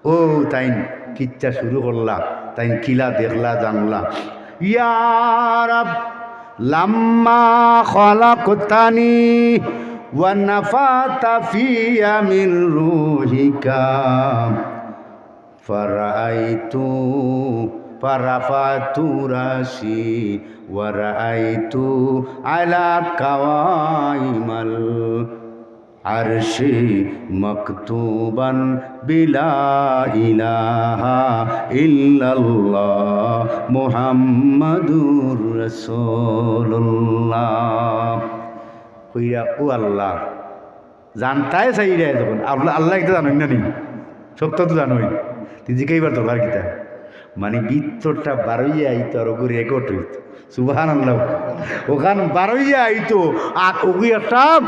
অউ তাইন কিচ্ছা শুরু করলা, তাইন কিলা দেখলা জানলা। ইয়া রাব, লাম্মা খালাকতানি ওয়া নাফাতা ফিয়া মিন রুহিকা ফারাআইতু, ফারাফাতু রাসি ওয়া রাআইতু আলা কাওয়াইমাল আরশি মাকতুবান বিলা ইলাহা ইল্লাল্লাহ মুহাম্মাদুর রাসূলুল্লাহ। কইরা, ও আল্লাহ, জানতায় চাইরায় যখন, আল্লাহ, আল্লাহ একটা জানইন না নি? সবটা তো জানইন। তে জিকাইবার দরকার কিতা? মানে ভিতরটা বারইয়া আইতো আর ওগু record অইতো। সুবহানাল্লাহ। অখান বারইয়া আইতো আর ওগু একটা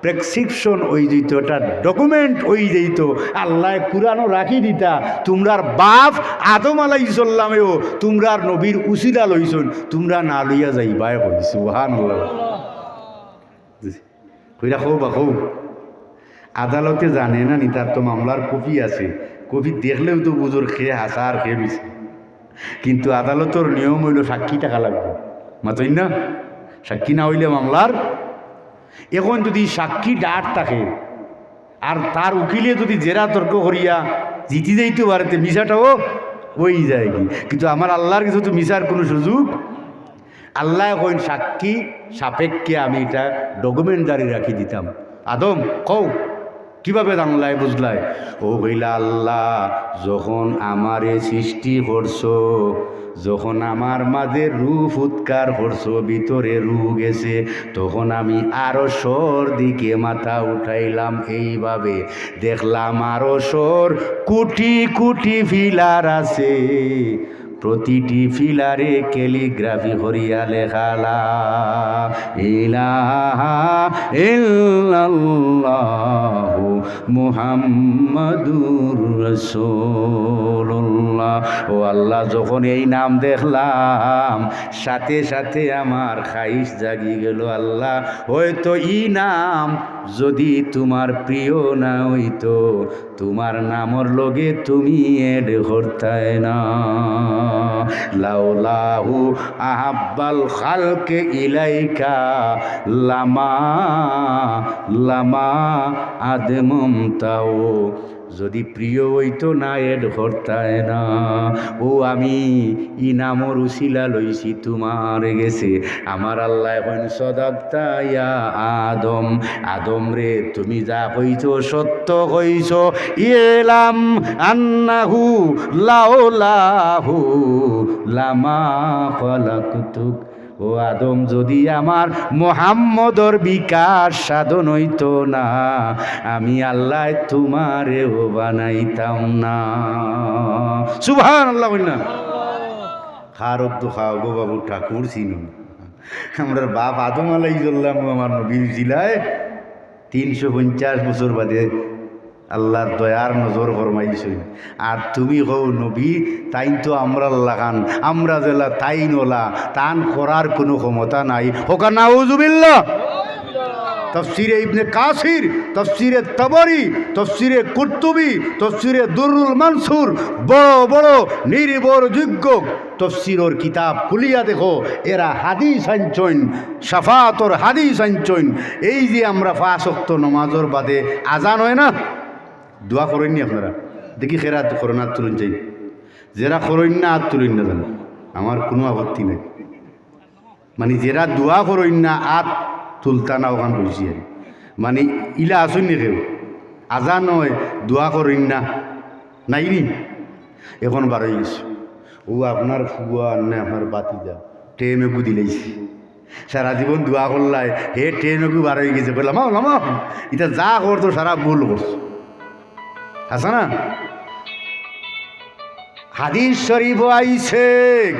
prescription অই যাইতো, একটা document অই যাইতো। আল্লায় কুরআনো রাখি দিতা, তুমরার বাপ আদম আলাইহিস সালামেও তুমরার নবীর উসিলা লইছইন, তুমরা না লইয়া যাইবায় কই। সুবহানাল্লাহ। কইরা কও বা কও। আদালতে জানে না নি, তার তো মামলার কপি আছে। কপি দেখলেউ তো বুঝোর কে হাছা আর কে মিছা। কিন্তু আদালতর নিয়ম অইলো সাক্ষী থাকা লাগবো। মাতইন না? সাক্ষী না অইলে মামলার, এখন যুদি সাক্ষী ডাট থাকে আর তার উকিলে যুদি জেরা তর্ক করিয়া জিতি যাইতো পারে, তে মিছাটাও অই যায় কি। কিন্তু আমার আল্লাহর গেছে তো মিছার কুনু সুযোগ আল্লায় কইন, সাক্ষী সাপেক্ষে আমি ইটা document জারি রাখি দিতাম। আদম, কও, কিভাবে জানলায়, বুঝলায়? অউ কইলা, আল্লাহ, যখন আমারে সৃষ্টি করছো, যখন আমার মাঝে রূহ ফুৎকার করছো, ভিতরে রূহ গেছে, তখন আমি আরশর দিকে মাথা উঠাইলাম। এইভাবে দেখলাম আরশর কোটি কোটি পিলার আছে, প্রতিটি পিলারে ক্যালিগ্রাফি করিয়া লেখা লা ইলাহা ইল্লাল্লাহু মুহাম্মাদুর রাসূলুল্লাহ। ও আল্লাহ, যখন এই নাম দেখলাম, সাথে সাথে আমার খাহিশ জাগি গেল, আল্লাহ, হয়তো ই নাম যদি তুমার প্রিয় না অইতো, তুমার নামর লগে তুমি add করতায় না। লাউলাহু আহাব্বাল খালকে ইলাইকা লামা, লামা আদমমতাও। যদি প্রিয় অইতো না, add করতায় না। ও আমি ই নামর উসিলা লইছি তুমার গেছে। আমার আল্লায় কইন, "সদাকতা ইয়া আদম।" আদম রে, তুমি যা কইছো সত্য কইছো। ইলাম আন্নাহু লাউলাহু লামা খলাকতুক। ও আদম, যদি আমার মোহাম্মদর বিকাশ সাধন অইতো না, আমি আল্লায় তুমারেও বানাইতাম না। সুবহানাল্লাহ কইন না? খার অব্দু খাওয়াবো বাবু ঠাকুর চিনুন। আমরার বাপ আদম আলাইহিস সালাম আমার নবীর উসিলায় তিনশো পঞ্চাশ বছর বাদে আল্লার দয়ার নজর ফরমাইছইন। আর তুমি কও নবী, তাইন তো আমরার লাখান, আমরা যেলা তাইন অলা, তান করার কুনু ক্ষমতা নাই। কউক্কা নাউজুবিল্লাহ। তফসিরে ইবনে কাসির, তফসিরে তাবরি, তফসিরে কুরতুবি, তফসিরে দুররুল মানসুর, বড় বড় নির্ভরযোগ্য তফসিরর কিতাব খুলিয়া দেখো, এরা হাদিস আনছইন, শাফাআতর হাদিস আনছইন। এই যে আমরা পাঁচ ওয়াক্ত নমাজর বাদে আজান অয় না, দোয়া করইন নি আপনারা? দেখি কেরা করইন না, আত তুলইন চাই। যেরা করইন না, আত তুলইন না জানো, আমার কুনু আপত্তি নাই। মানি, যেরা দোয়া করইন না, আত তুলতা না, অখান কইছি আর। মানি, ইলা আছইন নি কেউ? আজান অয়, দোয়া করইন না, নাই নি? অখন বারই গেছে। ও আপনার ফুয়া আর না আপনার বাতিজা, টেম এগু দিলাইছে। সারা জীবন দোয়া করলায়, হে টেম এগু বারই গেছে। কইলাম, "লামাও, লামাও, ইতা যা করতো সারা ভুল করছো।" আছে না? হাদিস শরীফো আইছে,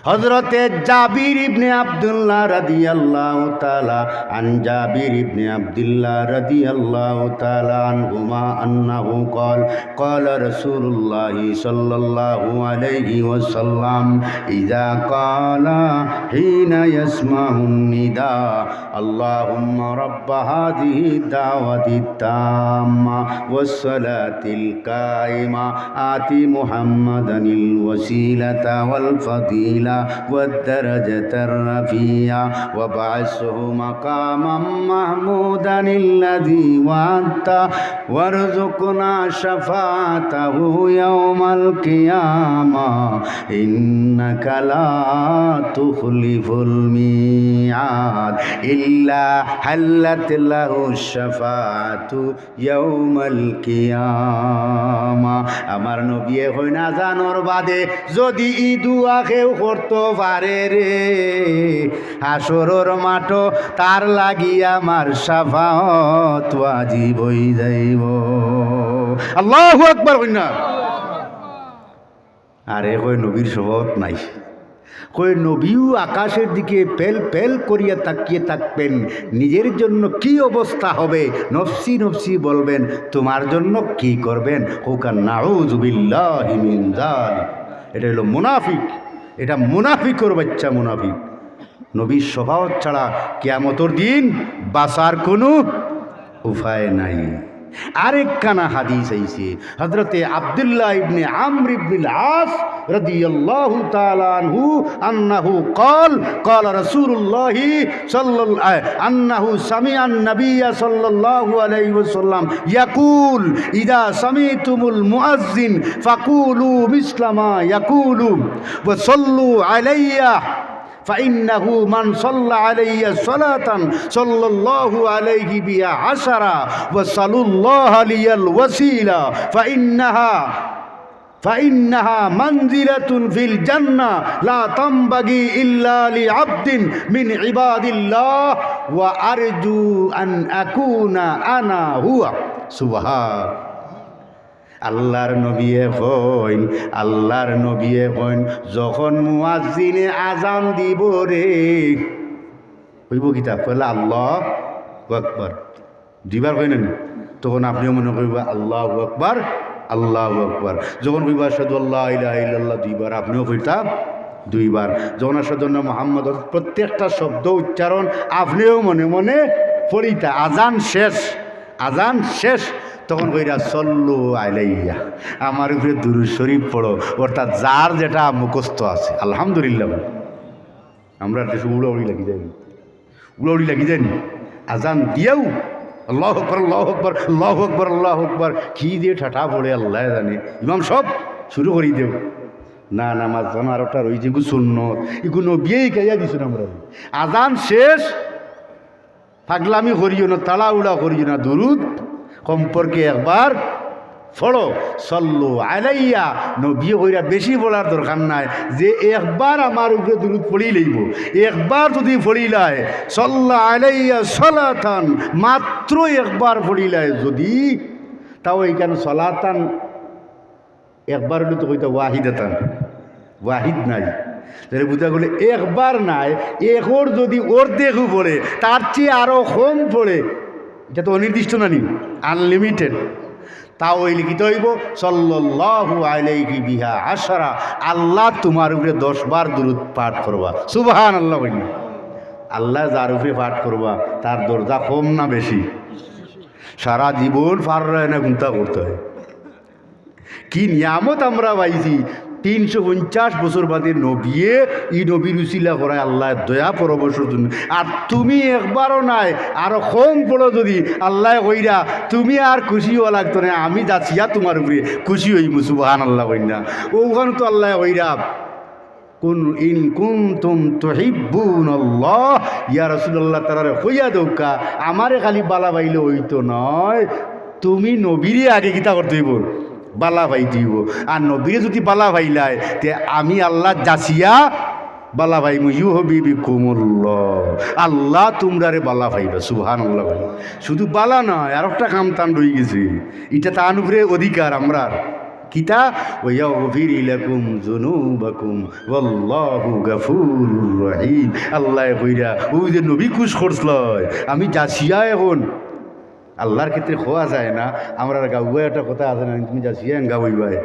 হযরতে জাবির ইবনে আব্দুল্লাহ রাদিয়াল্লাহু তাআলা, আন জাবির ইবনে আব্দুল্লাহ রাদিয়াল্লাহু তাআলা আনহুমা আন্নাহু ক্বাল, ক্বালা রাসূলুল্লাহি সাল্লাল্লাহু আলাইহি ওয়াসাল্লাম, ইযা ক্বালা হিনা ইয়াসমাউন নিদা, আল্লাহুম্মা রাব্বা হাযিহিদ দাওয়াতিত তাম্মা ওয়াস সালাতিল কাইমা, আতি মুহাম্মাদানিল ওয়াসিলাতা ওয়াল ফাদিলা ওয়াদ দারাজাতার রাফিয়া ওয়াবআসহু মাকামাম মাহমুদানিল্লাযী ওয়াআদতা ওয়ারযুকনা শাফাআতাহু ইয়াওমাল কিয়ামা, ইন্নাকা লা তুখলিফুল মিআদ, ইল্লা হাল্লাত লাহুশ শাফাআতু ইয়াউমাল কিয়ামা। আমার নবীয়ে কইন, আজানর বাদে যদি ই দোয়া কেউ করতো পারে রে, হাশরর মাঠো তার লাগি আমার শাফাআত ওয়াজিব অই যাইবো। আল্লাহু আকবার কইন না। আরে কয়, নবীর শাফাআত নাই। কয়, নবীও আকাশের দিকে প্যাল প্যাল করিয়া তাকিয়ে থাকবেন, নিজের জন্য কি অবস্থা হবে, নফসি নফসি বলবেন, তোমার জন্য কি করবেন? কউক্কা নাউযুবিল্লাহি মিন যালিক। এটা অইলো মুনাফিক, এটা মুনাফিকর বাচ্চা মুনাফিক। নবীর শাফাআত ছাড়া কিয়ামতর দিন বাঁচার কুনু উপায় নাই। আরেকখানা হাদিস আইছে, হযরতে আব্দুল্লাহ ইবনে আমর ইবনুল আস রাদিয়াল্লাহু তাআলা আনহু, আন্নাহু ক্বাল, ক্বালা রাসূলুল্লাহি সাল্লাল্লাহু, আ, আন্নাহু সামিআন নাবিয়্যা সাল্লাল্লাহু আলাইহি ওয়াসাল্লাম ইয়াকুল, ইযা সামি'তুমুল মুআজ্জিন ফাকুলু মিসলা মা ইয়াকুলু ওয়া সাল্লু আলাইয়া। فإنه من صلى علي صلاة صلى الله عليه بها عشرا وسلوا الله لي الوسيلة فإنها فإنها منزلة في الجنة لا تنبغي إلا لعبد من عباد الله وأرجو أن أكون أنا هو. সুবহান। আল্লাহর নবিয়ে কইন, আল্লাহর নবিয়ে কইন, যখন মুয়াজ্জিনে আজান দিব রে, কইব কিতা? পয়লা আল্লাহু আকবার। দুইবার কইন না নি? তখন আপনেও মনে কইবা আল্লাহু আকবার, আল্লাহু আকবার। যখন কইবা আশহাদু আল্লা ইলাহা ইল্লাল্লাহ দুইবার, আপনেও কইতা দুইবার। যখন আশহাদু আন্না মুহাম্মাদ, প্রত্যেকটা শব্দ উচ্চারণ আপনেও মনে মনে পড়িতা। আজান শেষ, আজান শেষ, তখন কইরা সল্লু আলাইয়া, আমার উপরে দুরূদ শরীফ পড়ো, অর্থাৎ যার যেটা মুখস্থ আছে। আলহামদুলিল্লাহ। আমরার দেশে উড়াউড়ি লাগি যায় নি, উড়াউড়ি লাগি যায় নি। আজান দিয়াউ আল্লাহু আকবার, আল্লাহু আকবার, আল্লাহু আকবার, আল্লাহু আকবার, কি যে ঠাটা পড়ে আল্লায় জানে। ইমাম সাব, শুরু করি দেও। না, নামাজ কানো আরোটা রইছে, ইগু সুন্নত, ইগু নবিয়ে হিকাইয়া দিছইন আমরারে। আজান শেষ, পাগলামি করিও না, তাড়াহুড়া করিও না, দুরূদ কমপক্ষে একবার পড়ো। সল্লু আলাইয়া, নবিয়ে কইরা বেশি পড়ার দরকার নাই, যে একবার আমার উপরে দুরূদ পড়িলাইবো, একবার যুদি পড়িলায়, সাল্লা আলাইয়া সালাতান, মাত্র একবার পড়িলায় যুদি, তাও ইখান সালাতান একবার অইলে তো কইতা ওয়াহিদাতান, ওয়াহিদ নাই। তাইলে বুঝা গেল একবার নায়, একর যুদি অর্ধেকও পড়ে, তার চেয়ে আরো কম পড়ে, ইটা তো অনির্দিষ্ট না নি, আনলিমিটেড। তাও অইলে কিতা অইবো? সাল্লাল্লাহু আলাইহি বিহা আশারা, আল্লায় তুমার উপরে দশ বার দুরূদ পাঠ করবা। সুবহানাল্লাহ কইন না। আল্লায় যার উপরে পাঠ করবা, তার দরজা কম না বেশি? সারা জীবন পাররায় না কুন্তা করতে হয়। কি নিয়ামত আমরা পাইছি, তিনশো পঞ্চাশ বছর বাদে নবিয়ে, ই নবীর উসিলা করায় আল্লায় দয়া পরবশ অইছইন। আর তুমি একবারও নায়, আরো কম পড়ো যুদি, আল্লায় কইরা, তুমি আর খুশি অওয়া লাগতো নায়, আমি যাচিয়া তুমার উপরে খুশি অইমু। সুবহানাল্লাহ কইন না। অউখান তো আল্লায় কইরা, কুল ইন কুনতুম তুহিব্বুনাল্লাহ, ইয়া রাসূলুল্লাহ, তারারে কইয়া দেউক্কা, আমারে খালি বালা পাইলে অইতো নায়, তুমি নবীরে আগে কিতা করতে অইবো? বালা পাইতে অইবো। আর নবীরে যুদি বালা পাইলায়, তে আমি আল্লায় যাচিয়া বালা পাইমু। ইউহবিবকুমুল্লাহ, আল্লায় তুমরারে বালা পাইবা। সুবহানাল্লাহ। শুধু বালা নায়, আরোটা কাম তান রইগেছে, ইটা তান উপরে অধিকার আমরার। কিতা? ওয়াগফির লাকুম যুনুবাকুম ওয়াল্লাহু গাফুরুর রহিম। আল্লায় কইরা, অউ যে নবী খুশ করছলায়, আমি যাচিয়া এখন, আল্লার ক্ষেত্রে কওয়া যায় না, আমরার গাউয়া একটা কথা আছে না, তুমি যাচিয়া এঙ্গা অইবায়।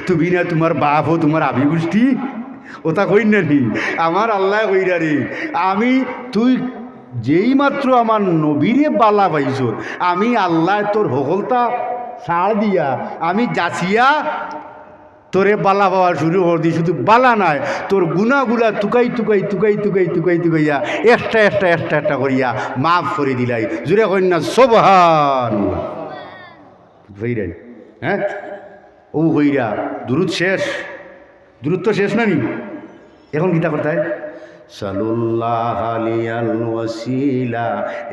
তুমি না, তুমার বাপ ও তুমার আবি গুষ্টি, অতা কইন না নি? আমার আল্লায় কইরা রে, আমি, তুই যেই মাত্র আমার নবীরে বালা পাইছস, আমি আল্লায় তোর হকলতা ছাড় দিয়া, আমি যাচিয়া তোরে বালা পাওয়া শুরু করি দি। শুধু বালা নায়, তোর গুনাগুলা তুকাই তুকাই, তুকাই তুকাই, তুকাই তুকাইয়া একটা একটা, একটা একটা করিয়া মাফ করি দিলাই। জুরে কইন না, সুবহানাল্লাহ। বুঝাইরায়? হ্যাঁ? অউ কইরা, দুরুদ শেষ। দুরুদ তো শেষ না নি? এখন কিতা করতায়? সালুল্লাহ লিয়াল ওয়াসিলা,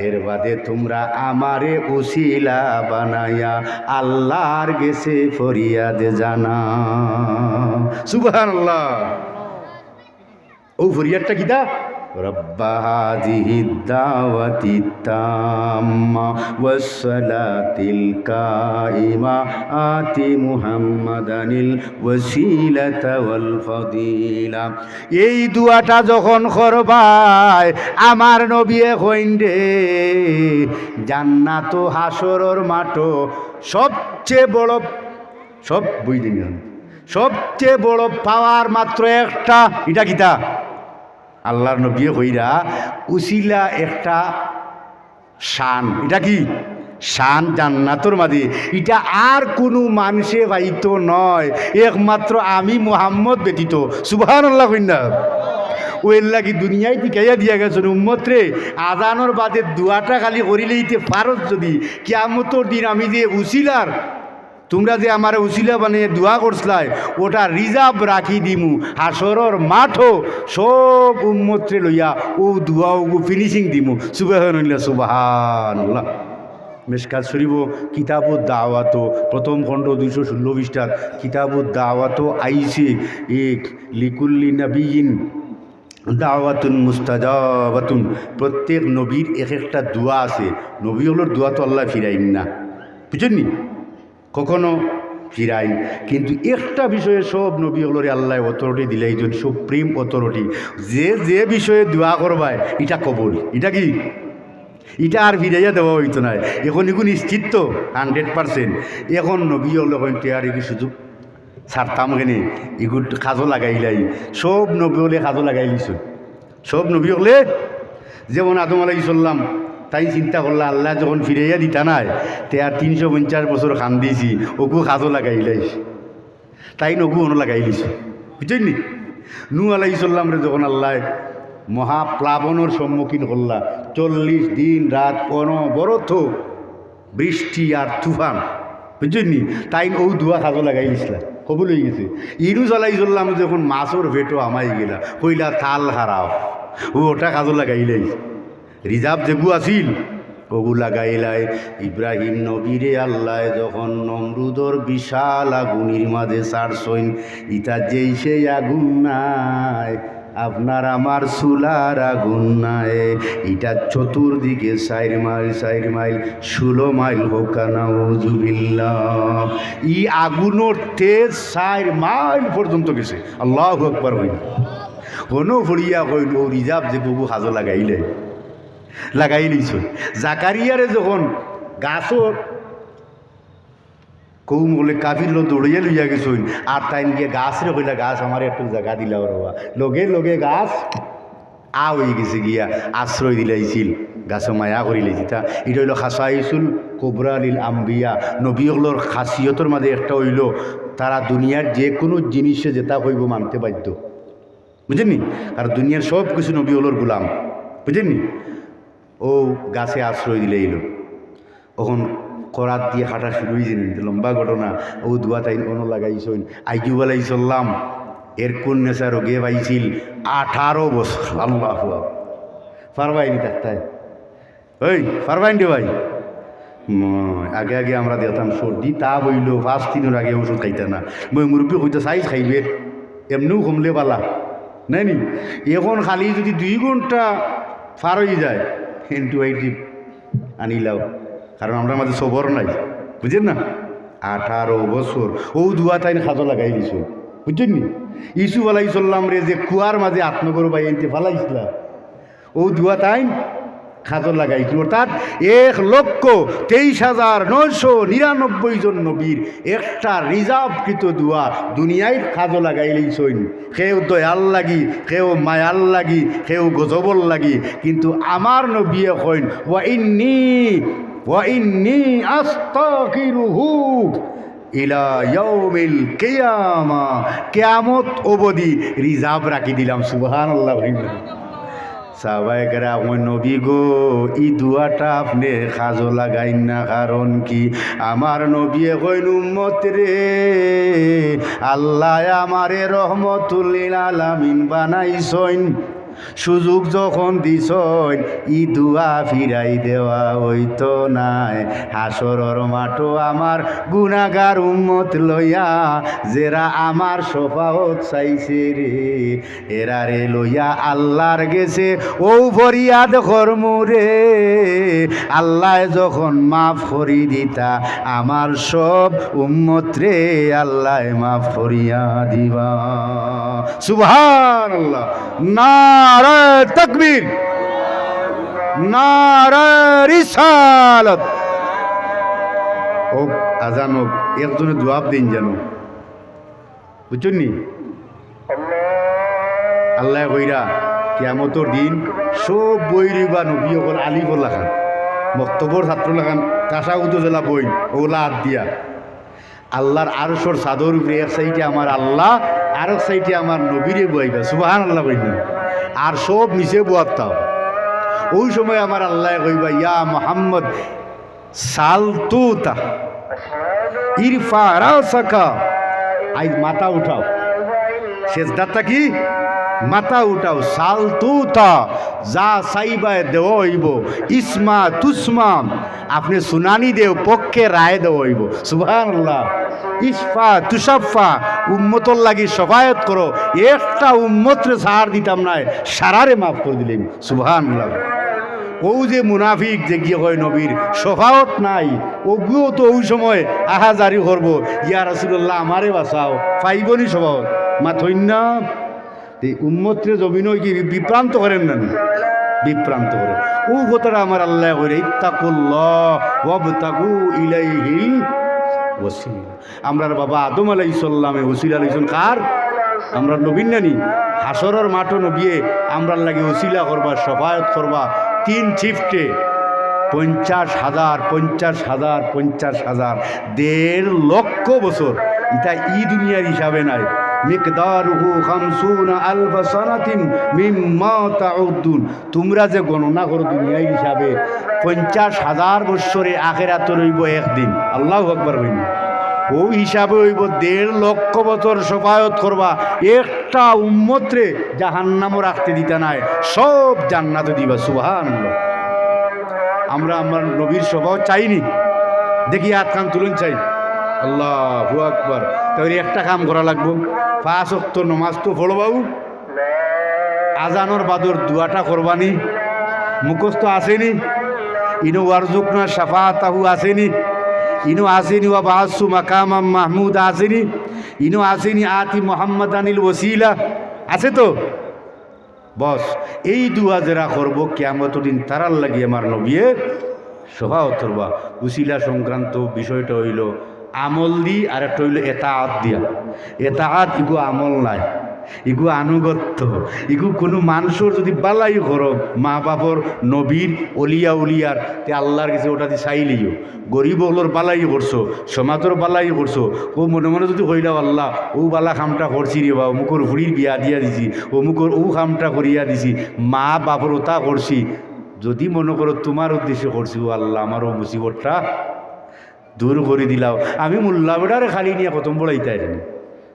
এর বাদে তুমরা আমারে উসিলা বানাইয়া আল্লার গেছে ফরিয়াদ জানাও। সুবহানাল্লাহ। অউ ফরিয়াদটা কিতা? রব্বা হাযিহিদ দাওয়াতিত তাম্মা ওয়াস সালাতিল কাইমা আতি মুহাম্মাদানিল ওয়াসিলাতা ওয়াল ফাদিলা। এই দোয়াটা যখন করবায়, আমার নবিয়ে কইন রে, জান্নাত ও হাশরর মাঠো সবচেয়ে বড়, সব বুঝ দিন, সবচেয়ে বড় পাওয়ার মাত্র একটা, ইটা কিতা? আল্লার নবিয়ে কইরা, উসিলা একটা শান। ইটা কি? শান জান্নাতর মাঝে। ইটা আর কুনু মানষে পাইতো নায়, একমাত্র আমি মুহাম্মদ ব্যতীত। সুবহানাল্লাহ কইন না। অউ এরলাগি দুনিয়াত হিকাইয়া দিয়া গেছইন উম্মতরে, আজানর বাদে দোয়াটা খালি করিলাইতে পারো যুদি, কিয়ামতর দিন আমি যে উসিলার তুমরা যে আমারে উসিলা বানাইয়া দোয়া করছলায়, অটা রিজার্ভ রাখি দিমু। হাশরর মাঠো সব উম্মতরে লইয়া অউ দোয়া অগু ফিনিশিং দিমু। সুবহানাল্লাহ, সুবহানাল্লাহ। মেশকাত শরীফো কিতাবুদ দাওয়াতো প্রথম খণ্ড দুইশো ষোলো পৃষ্ঠাত কিতাবুদ দাওয়াতো আইছে, এ, লিকুল্লি নাবিয়িন দাওয়াতুন মুস্তাজাবাতুন। প্রত্যেক নবীর এক একটা দোয়া আছে। নবী অকলর দোয়া তো আল্লায় ফিরাইন না, বুঝছইন নি? কখনো ফিরাইন, কিন্তু একটা বিষয়ে সব নবী অকলরে আল্লায় authority দিলাইছইন, supreme authority। যে যে বিষয়ে দোয়া করবায়, ইটা কবুল। ইটা কি? ইটা আর ফিরাইয়া দেওয়া অইতো নায়। এখন ইগু নিশ্চিত তো, hundred percent। এখন নবী অকলে কইন, "তে আর ইগু সুযোগ ছাড়তাম কেনে, ইগু কাজো লাগাইলাই।" সব নবী অকলে কাজো লাগাইলিছইন। সব নবী অকলে, যেমন আদম আলাইহিস সালাম, তাইন চিন্তা করলা, আল্লায় যখন ফিরাইয়া দিতা নায়, তে আর তিনশো পঞ্চাশ বছর কান্দিছি, অগু কাজো লাগাইলাই। তাইন অগু অনো লাগাইলিছইন, বুঝছইন নি? নূহ আলাইহিস সালামরে যখন আল্লায় মহাপ্লাবনর সম্মুখীন করলা, চল্লিশ দিন রাত অনবরত বৃষ্টি আর তুফান, বুঝছইন নি? তাইন অউ দোয়া কাজো লাগাইলিছলা, কবুল অইগেছে। ইউনুস আলাইহিস সালাম যখন মাছর পেটো হামাই গেলা, কইলা, "তাল খারাপ, অউ ওটা কাজো লাগাইলাই।" Reserve যেগু আছিল, অগু লাগাইলাই। ইব্রাহিম নবীরে আল্লায় যখন নমরুদর বিশাল আগুনির মাঝে ছাড়ছইন, ইটা যেই সেই আগুন নায়, আপনার আমার চুলার আগুন নায়, ইটা চতুর্দিকে চাইর মাইল, চাইর মাইল, ষোলো মাইল হউক্কা, নাউজুবিল্লাহ। ই আগুনর তেজ চাইর মাইল পর্যন্ত গেছে। আল্লাহু আকবার কইন। অনো পড়িয়া কইন, অউ reserve যেগু কাজো লাগাইলে, লাগাইলিছইন। জাকারিয়ারে যখন গাছর কওম অকলে কাফির অকল দৌড়াইয়া লইয়া গেছইন, আর তাইন গিয়া গাছরে কইলা, "গাছ, আমারে একটু জাগা দিলাও রেবা।" লগে লগে গাছ আ অইগেছে গিয়া, আশ্রয় দিলাইছিল, গাছে মায়া করিলাইছে। তা ইটা অইলো খাসাইসুল কুবরা লিল আম্বিয়া, নবী অকলর খাসিয়তর মাঝে একটা অইলো, তারা দুনিয়ার যেকুনু জিনিসে যেটা কইবো মানতে বাধ্য। বুঝছইন নি? কারণ দুনিয়ার সব কিছু নবী অকলর গোলাম, বুঝছইন নি? অউ গাছে আশ্রয় দিলাইলো। অখন করাত দিয়া কাটা শুরু অইযায়নি, লম্বা ঘটনা। অউ দোয়া তাইন অনো লাগাইছইন। আইয়ুব আলাইহিস সালাম এরকুন নেশা রোগে পাইছিল আঠারো বছর। আল্লাহু আকবার। পারবায়নি থাকতায়? ওই, পারবায়নি রে ভাই? ম-, আগে আগে আমরা দেখতাম সর্দি তাপ অইলো, পাঁচ দিনর আগে ঔষধ খাইতা না। মই মুরব্বি কইতা, "সাইজ খাইবে, এমনেউ কমলে বালা।" নায় নি? অখন খালি যুদি দুই ঘন্টা পার অইযায়, antibiotic আনিলাও, কারণ আমরার মাঝে সবর নাই, বুঝছইন না? আঠারো বছর অউ দোয়া তাইন কাজো লাগাইলিছইন, বুঝছইন নি? ইউসুফ আলাইহিস সালামরে যে কুয়ার মাঝে আত নগর বাইয়াইন্তে ফালাইছলা, অউ দোয়া তাইন কাজো লাগাইছইন। অর্থাৎ এক লক্ষ তেইশ হাজার নয়শো নিরানব্বই জন নবীর একটা reserve কৃত দোয়া দুনিয়াইর কাজো লাগাইলিছইন। কেউ দয়ার লাগি, কেউ মায়ার লাগি, কেউ গজবর লাগি, কিন্তু আমার নবীয়ে কইন, "ওয়া ইন্নি, ওয়া ইন্নি আস্তাগফিরুহু ইলা ইয়াউমিল কিয়ামা।" কিয়ামত অবধি reserve রাখি দিলাম। সুবহানাল্লাহ। সাহাবায়ে কেরাম কইন, "নবী গো, ই দোয়াটা আপনে কাজো লাগাইন না, কারণ কি?" আমার নবীয়ে কইন, "উম্মত রে, আল্লায় আমারে রহমতুল লিল আলামিন বানাইছইন, সুযোগ যখন দিছইন, ই দোয়া ফিরাই দেওয়া অইতো নায়। হাশরর মাঠো আমার গুনাগার উম্মত লইয়া, যেরা আমার শফাওত চাইছে রে, এরারে লইয়া আল্লার গেছে অউ ফরিয়াদ করমু রে, আল্লায় যখন মাফ করি দিতা, আমার সব উম্মত রে আল্লায় মাফ করিয়া দিবা।" সুবহানাল্লাহ। নারায়ে তাকবীর, নারায়ে রিসালাত। অউক, আজান অউক, একজনে জুয়াব দেইন জানো। বুঝছইন নি? আল্লায় কইরা, কিয়ামতর দিন সব বই রইবা নবী অকল আলিফর লাখান, মক্তবর ছাত্র লাখান, তাসাউদ যেলা বইন, অউলা আত দিয়া। আল্লার আরশর চাদর উপরে এক সাইডে আমার আল্লা, আরক সাইডে আমার নবীরে বওয়াইবা। সুবহানাল্লাহ কইন না? আর সব নিচে বওয়াত্তা। অউ সময় আমার আল্লায় কইবা, "ইয়া মুহাম্মদ, সাল তুতা, ইরফা রাসাকা, আইজ মাথা উঠাও।" সেজদাত থাকি মাথা উঠাও, সাল তুতা, যা চাইবায় দেওয়া অইবো, ইসমা তুসমা, আপনে শুনানি দেও, পক্ষে রায় দেওয়া অইবো। সুবহানাল্লাহ। ইশফা তুশাফা, উম্মতর লাগি শফায়াত করো, একটা উম্মতরে ছাড় দিতাম নায়, সারারে মাফ করি দিলাইমু। সুবহানাল্লাহ। অউ যে মুনাফিক যে গিয়া কয় নবীর শফায়াত নাই, অগুও তো অউ সময় আহাজারি করবো, "ইয়া রাসূলুল্লাহ, আমারে বাঁচাও", পাইবো নি শফায়াত? মাতইন না। এই উম্মতরে জমিনো কি বি-, বিভ্রান্ত করের না নি? বিভ্রান্ত করের। অউ কথাটা আমার আল্লায় কইরা, "ইত্তাকুল্লাহ ওয়াবতাগু ইলাইহিল ওয়াসিলা।" আমরার বাবা আদম আলাইহিস সালামে ওসিলা লইছইন কার? আমরার নবীর না নি? হাশরর মাঠো নবিয়ে আমরার লাগি ওসিলা করবা, শফায়াত করবা। তিন শিফটে পঞ্চাশ হাজার, পঞ্চাশ হাজার, পঞ্চাশ হাজার, দেড় লক্ষ বছর। ইটা ই দুনিয়ার হিসাবে নায়। মিকদারুহু খামসুনা আলফা সানাতিন মিম্মা তাউদ্দুন। তুমরা যে গণনা করো দুনিয়ার হিসাবে, পঞ্চাশ হাজার বৎসরে আখেরাতর অইবো একদিন। আল্লাহু আকবার কইন। অউ হিসাবে অইবো দেড় লক্ষ বছর শফায়াত করবা, একটা উম্মতরে জাহান্নামো রাখতে দিতা নায়, সব জান্নাতো দিবা। সুবহানাল্লাহ। আমরা আমরার নবীর শফায়াত চাই নি? দেখি আতখান তুলইন চাই। আল্লাহু আকবার। তাইলে একটা কাম করা লাগবো, পাঁচ ওয়াক্ত নমাজ তো পড়বাউ, আজানর বাদর দোয়াটা করবা নি, মুখস্থ আছে নি? ইনো ওয়ারজুকনা শাফাআতাহু আছে নি? ইনো আছে নি ওয়াবআসহু মাকামান মাহমুদা আছে নি? ইনো আছে নি আতি মুহাম্মাদানিল ওয়াসিলা? আছে তো? বস, এই দোয়া যেরা করবো কিয়ামতর দিন তারার লাগি আমার নবিয়ে শফায়াত করবা। উসিলা সংক্রান্ত বিষয়টা অইলো আমল দি, আর একটা অইলো এতাআত দিয়া। এতাআত ইগু আমল নায়, ইগু আনুগত্য। ইগু কুনু মানষর যুদি বালাই করো, মা বাপর, নবীর, অলিয়া উলিয়ার, তে আল্লার গেছে ওটা দি চাইলিও। গরিব অকলর বালাই করছো, সমাজর বালাই করছো, অউ মনে মনে যুদি কইলাও, "আল্লাহ, অউ বালা কামটা করছি রে বা, অমুকর ফুড়ির বিয়া দিয়া দিছি, অমুকর অউ কামটা করিয়া দিছি, মা বাপর ওটা করছি", যুদি মনো করো তুমার উদ্দেশ্যে করছি, "ও আল্লাহ, আমার অউ মুসিবতটা দূর করি দিলাও।" আমি মোল্লা বেটারে খালি নিয়া খতম পড়াইতায় নি।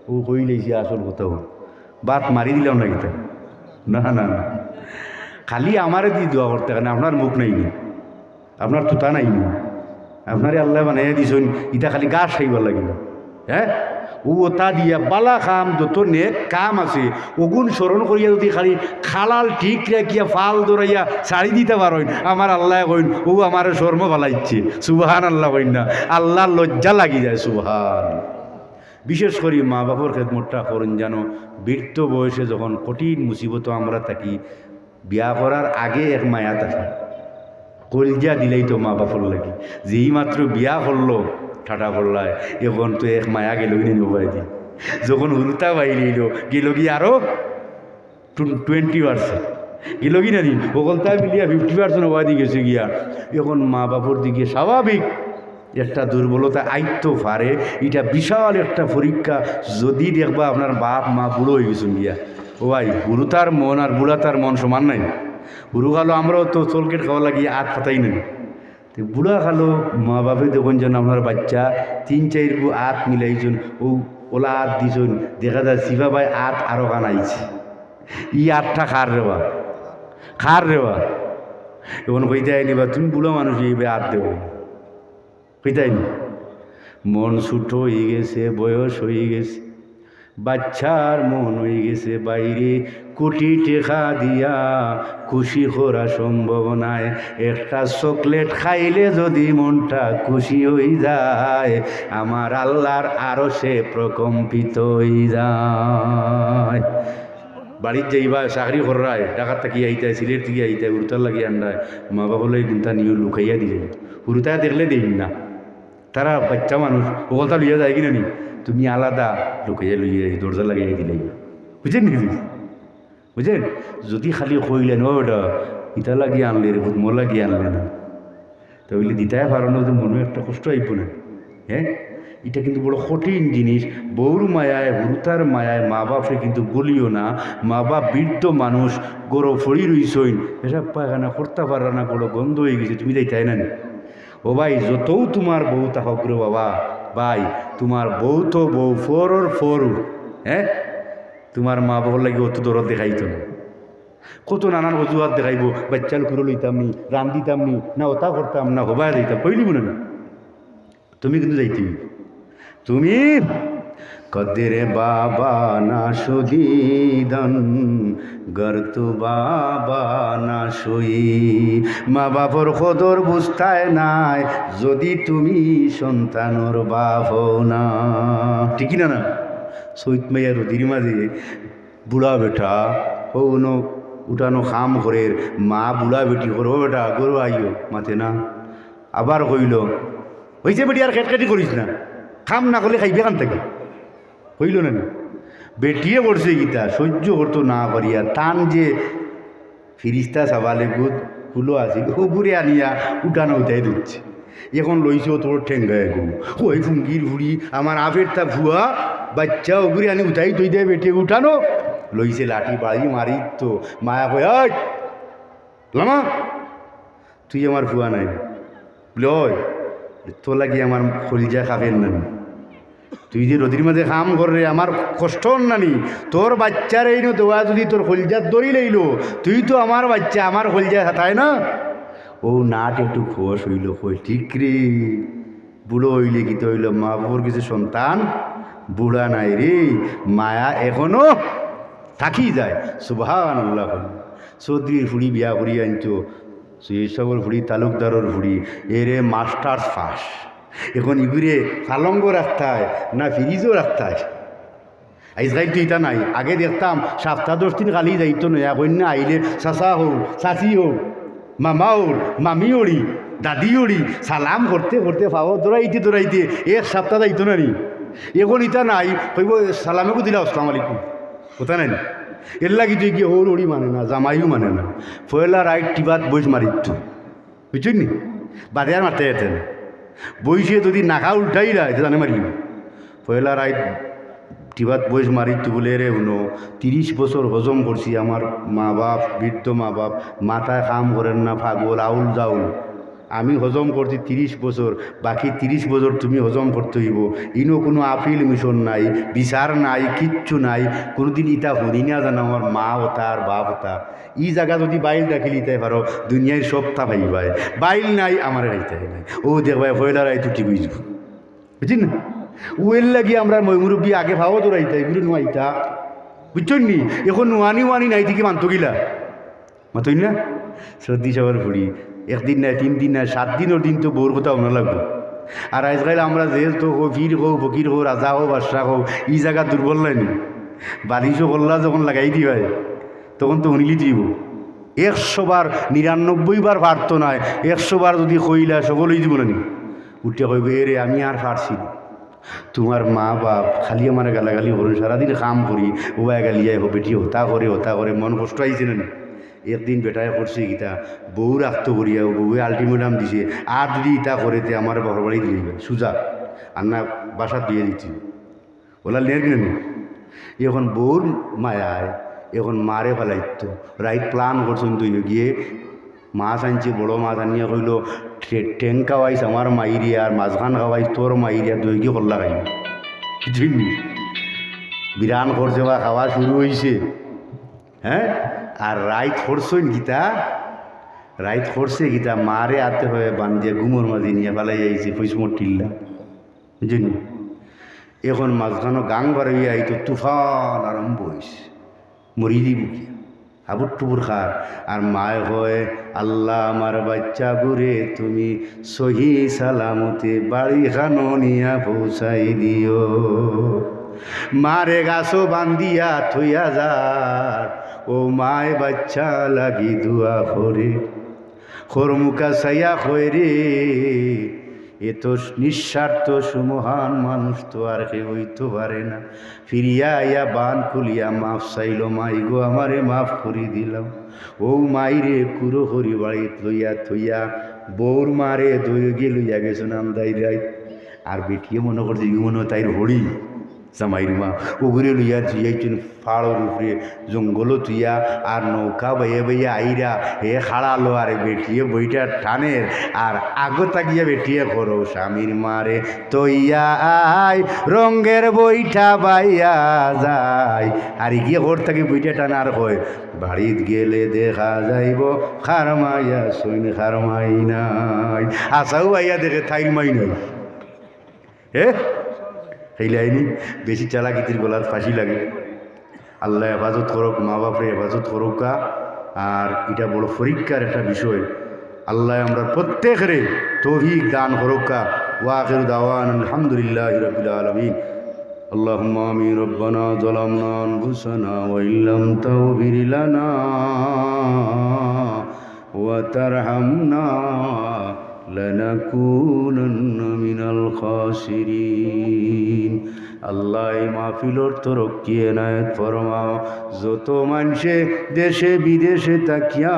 অউ কইলাইছি আসল কথা, অউ বাত মারি দিলাম না কিতা? না, না, না। খালি আমারে দি দোয়া করতে কেনে, আপনার মুখ নাই নি, আপনার তুতা নাই নি, আপনারে আল্লায় বানাইয়া দিছইন, ইটা খালি ঘাস খাইবার লাগি না। হ্যাঁ, অউ ওটা দিয়া বালা কাম, যত নেক কাম আছে, অগুন স্মরণ করিয়া যুদি খালি খালাল ঠিক রাখিয়া ফাল ধরাইয়া ছাড়ি দিতা পারইন, আমার আল্লায় কইন, "অউ আমারে শরমো ফালাইছে।" সুবহানাল্লাহ কইন না, আল্লার লজ্জা লাগি যায়। সুবহান। বিশেষ করি মা বাপর খেদমতটা করইন, যেন বৃদ্ধ বয়সে যখন কঠিন মুসিবতো আমরা থাকি, বিয়া করার আগে এক মায়া থাকে, কলজা দিলাইতো মা বাপর লাগি। যেই মাত্র বিয়া করলো, ঠাটা করলায়, এখন তো এক মায়া গেলো গি নি ওবায়দি। যখন হুরুতা বাইর অইলো, গেলো গি আরো টু-, টোয়েন্টি পার্সেন্ট। গেলো গি না নি? হকলতা মিলিয়া ফিফটি পার্সেন্ট ওবায়দি গেছে গিয়া। এখন মা বাপর দিকে স্বাভাবিক একটা দুর্বলতা আইতো পারে, ইটা বিশাল একটা পরীক্ষা। যুদি দেখবা আপনার বাপ মা বুড়া অইগেছইন গিয়া, ও ভাই, হুরুতার মন আর বুড়াতার মন সমান নায়। হুরু কালো আমরাও তো চকলেট খাওয়া লাগি আত পাতাই না। তে বুড়া কালো মা বাপে দেখইন যেন আপনার বাইচ্চা তিন চাইরগু আত মিলাইছইন, অউ ওলা আত দিছইন, দেখা যায় সিফা ভাই আত আরো কান আইছে। ই আতটা কার রে বা? কার রে বা? এখন কইতায় নি বা, "তুমি বুড়া মানুষ, এইভাবে আত দেও।" কইতায় নি? মন ছোট অইগেছে, বয়স অইগেছে, বাইচ্চার মন অইগেছে বাইরে, কোটি টেকা দিয়া খুশি করা সম্ভব নায়। একটা চকলেট খাইলে যুদি মনটা খুশি অইযায়, আমার আল্লার আরশে প্রকম্পিত অইযায়। বাড়িত যাইবা, চাকরি কররায়, ঢাকাত থাকি আইতায়, সিলেট থাকি আইতায়, হুরুতার লাগি আনরায়, মা বাপর লাগি কুন্তা নিও লুকাইয়া দিলাইবা। হুরুতায় দেখলে দেইন না, তারা বাইচ্চা মানুষ, হকলতা লইয়া যায় গি না নি? তুমি আলাদা লুকাইয়া লইয়া দরজা লাগাইয়া দিলাইবা। বুঝছইন নি? বুঝছইন? যুদি খালি কইলেন, "ও বেটা, ইতা লাগি আনলে রে, হুরুতা লাগি আনলে না।" তা অইলে দিতায় পারো না, যে মনো একটা কষ্ট আইবো না? হ্যাঁ, ইটা কিন্তু বড় কঠিন জিনিস। বউর মায়ায়, হুরুতার মায়ায় মা বাপরে কিন্তু ভুলিও না। মা বাপ বৃদ্ধ মানুষ, ঘরো পড়ি রইছইন, পেশাব পায়খানা করতা পাররা না, ঘরো গন্ধ অইগেছে, তুমি যাইতায় না নি? ও ভাই, যতউ তুমার বউ থাকউক রে বাবা, ভাই, তুমার বউ তো বউ, ফরর ফরু, হ্যাঁ? তুমার মা বাবার লাগি অত দরদ দেখাইতো না। কত নানান অজুহাত দেখাইবো, "বাইচ্চাল কুলো লইতাম নি, রান্দিতাম নি, না অতা করতাম, না হবায় দিতাম", কইলিবো না নি? তুমি কিন্তু যাইতে অইবো। তুমি কদের বাবা না সুদিদন, গর তু বাবা না সুই। মা বাপর কদর বুঝতায় নায়, যদি তুমি সন্তানর বাপ হও না। ঠিক কি না, না? সৈত মাইয়া রুদির মাঝে বুড়া বেটা, হউনো উঠানো কাম করের, মা বুড়া বেটি কর, "ও বেটা, ঘরো আইও", মাতে না। আবার কইলো, "অইছে বেটি, আর খেটখেটি করিস না, কাম না করলে খাইবে কান থাকি?" কইলো না নি? বেটিয়ে করছে কিতা, সহ্য করতো না পারিয়া, তান যে ফিরিস্তা সাবালে গুদ কুলো আছিল, ওগুরে আনিয়া উঠানো উঠাই দিচ্ছে। এখন লইছে অত বড় ঠেঙ্গা এগু। ওই ফুঙ্গির ফুড়ি, আমার আফের তা ফুয়া, বাইচ্চা ওগুরে আনি উঠাই থই দেয় বেটিয়ে উঠানো। লইছে লাঠি বাড়ি মারি তো, মায়া কয়, "ওই, লামা, তুই আমার ফুয়া নায়?" বলে, "ওই, তোর লাগি আমার কলিজা কাঁপের না নি? তুই যে রুদির মাঝে কাম কররে, আমার কষ্ট অর না নি? তোর বাইচ্চারে ইনো দেওয়া যদি তোর কলিজাত ধরি লইলো, তুই তো আমার বাইচ্চা, আমার কলিজায় হাতায় না?" ও নাট একটু খোশ অইলো, কয়, "ঠিক রে, বুড়ো অইলে কিতা অইলো, মা বাপর গেছে সন্তান বুড়া নায় রে, মায়া এখনো থাকি যায়।" সুবহানাল্লাহ। চৌধুরীর ফুড়ি বিয়া করি আনতো, সৈয়দ সাবর ফুড়ি, তালুকদারর ফুড়ি, এরে masters pass। এখন ইগুরে পালঙ্গো রাখতায় না ফ্রিজো রাখতায়? আইজকাইল তো ইতা নাই। আগে দেখতাম সাপ্তা দশ দিন খালি যাইতো নয়া কইন্যা আইলে, "চাচা হও, চাচি হও, মামা হও, মামি হড়ি, দাদি হড়ি", সালাম করতে করতে, পাও ধরাইতে ধরাইতে এক সাপ্তা যাইতো না নি। এখন ইতা নাই, কইবো, "সালামেগু দিলা, আসসালামু আলাইকুম", কথা নাই নি? এর লাগি তো গিয়া হউর হড়ি মানে না, জামাইও মানে না। পয়লা রাইত টিবাত বইস মারিত তো। বুঝছইন নি? বাদে আর মারতে যেতে না। বইসে যদি নাকা উল্টাইলা, ইতা জানে মারিলিবো। পয়লা রাইত টিবাত বইস মারিত তো বলে, "রে হুনো, তিরিশ বছর হজম করছি, আমার মা বাপ, বৃদ্ধ মা বাপ, মাথায় কাম করের না, পাগল, আউল জাউল। আমি হজম করছি তিরিশ বছর, বাকি তিরিশ বছর তুমি হজম করতে অইবো। ইনো কুনু আপিল মিশন নাই, বিচার নাই, কিচ্ছু নাই। কুনুদিন ইতা হুনি না জানো আমার মা অতা আর বাপ অতা।" ই জাগা যদি বাইল ডাকিলিতায় পারো, দুনিয়ার সবতা পাইবায়। বাইল নাই, আমারে রাইতায় নাই। ও দেখবায়, পয়লা রাইত উঠি বুঝবো। বুঝছইন না? ও এর লাগি আমরা ময়-মুরব্বি আগে পাও ধরাইতা, ইগুরে নুয়াইতা। বুঝছইন নি? এখন নুয়ানি ওয়ানি নাই দেখি মানতো কিলা। মাতইন না? সর্দি সবার ফুড়ি। একদিন নাই, তিন দিন নাই, সাত দিনর দিন তো বউর কথা হুনা লাগবো। আর আইজকাইল আমরা জেল তো কও, পীর কও, ফকির কও, রাজা কও, বাদশা কও, ই জাগা দুর্বল নায় নি? বালিশো কল্লা যখন লাগাই দিবায়, তখন তো হুনিলি দিব। একশো বার, নিরানব্বই বার পারতো নায়, একশো বার যদি কইলা, সবল অই দিব না নি? উঠিয়া কইবো, "এ রে, আমি আর পারছি না। তুমার মা বাপ খালি আমারে গালাগালি করইন, সারাদিন কাম করি, ওবায় গালি যায়, হো বেটি, হতা করে, হতা করে, মন কষ্ট আইছে না নি?" একদিন বেটায় করছে কিতা, বউর আস্ত করিয়া, ও বউয়ে ultimatum দিছে, "আর যদি ইতা করে, তে আমার বাপর বাড়ি দিলাইবা, সুজা, আর না বাসাত দিয়া দিতে।" ওলা লের কিনা নি? এখন বউর মায়ায়, এখন মারে ফালাইতো। রাইত plan করছইন দুইও গিয়া, মাছ আনছে, বড় মাছ আনিয়া কইলো, "ঠে-, ঠেং খাওয়াইস আমার মাইরে, আর মাঝখান খাওয়াইস তোর মাইরে, আর দুইও গিয়া কল্লা খাইমু।" বুঝছইন নি? বিরান করছে বা খাওয়া শুরু অইছে, হ্যাঁ? আর রাইত করছইন কিতা? রাইত করছে কিতা? মারে আতে পায়ে বান্ধিয়া ঘুমর মাঝে নিয়া ফালাই আইছে, ফুইসমর টিল্লা। বুঝছইন নি? এখন মাঝখানো গাং বার অইয়া আইতো, তুফান আরম্ভ অইছে। মরি দিব কি? হাবুর টুবুর খার। আর মায় কয়, "আল্লাহ, আমার বাইচ্চাগুরে তুমি সহি সালামতে বাড়িখানো নিয়া পৌঁছাই দিও।" মারে গাছো বান্ধিয়া থইয়া যার, ও মায় বাইচ্চা লাগি দোয়া করে। খরমুখা চাইয়া কয় রে, এত নিঃস্বার্থ সুমহান মানুষ তো আর কেউ অইতো পারে না। ফিরিয়া আইয়া বান খুলিয়া মাফ চাইলো, "মাই গো, আমারে মাফ করি দিলাও।" ও মাইরে কুরো করি বাড়িত লইয়া থইয়া বউর মারে দুইও গিয়া লইয়া গেছইন আন্দাই রাইত। আর বেটিয়ে মনো করছে, ইগু মনো তাইর হড়ি। জামাইর মা ওগুরে লইয়া জিয়াইছইন পাহাড়র উপরে, জঙ্গলো থুইয়া, আর নৌকা বাইয়া বাইয়া আইরা, হে খাড়ালো আর বেটিয়ে বইটা টানের, আর আগো থাকিয়া বেটিয়ে করো, "স্বামীর মারে তইয়া আই, রঙ্গের বইটা বাইয়া যাই।" আর ইগিয়ে ঘর থাকি বইটা টানে আর কয়, "বাড়িত গেলে দেখা যাইব, খার মাইয়া সৈন খার মাই নাই।" আসাও আইয়া দেখে থাইর মাই নাই। এ? হেইলাইনি? বেশি চালাকিতির গলাত ফাঁসি লাগে। আল্লায় হেফাজত করউক, মা বাপরে হেফাজত করউক্কা। আর ইটা বড় পরীক্ষার একটা বিষয়। আল্লায় আমরার প্রত্যেকরে তৌফিক দান করউক্কা। ওয়া আখিরু দাওয়ানা আলহামদুলিল্লাহি রাব্বিল আলামিন। اللهم آمين. ربنا ظلمنا أنفسنا وإن لم تغفر لنا وترحمنا لنكونن من الخاسرين. আল্লাহ, এই মাহফিলর তরক্কি এনায়েত ফরমাও। যত মানষে দেশে বিদেশে থাকিয়া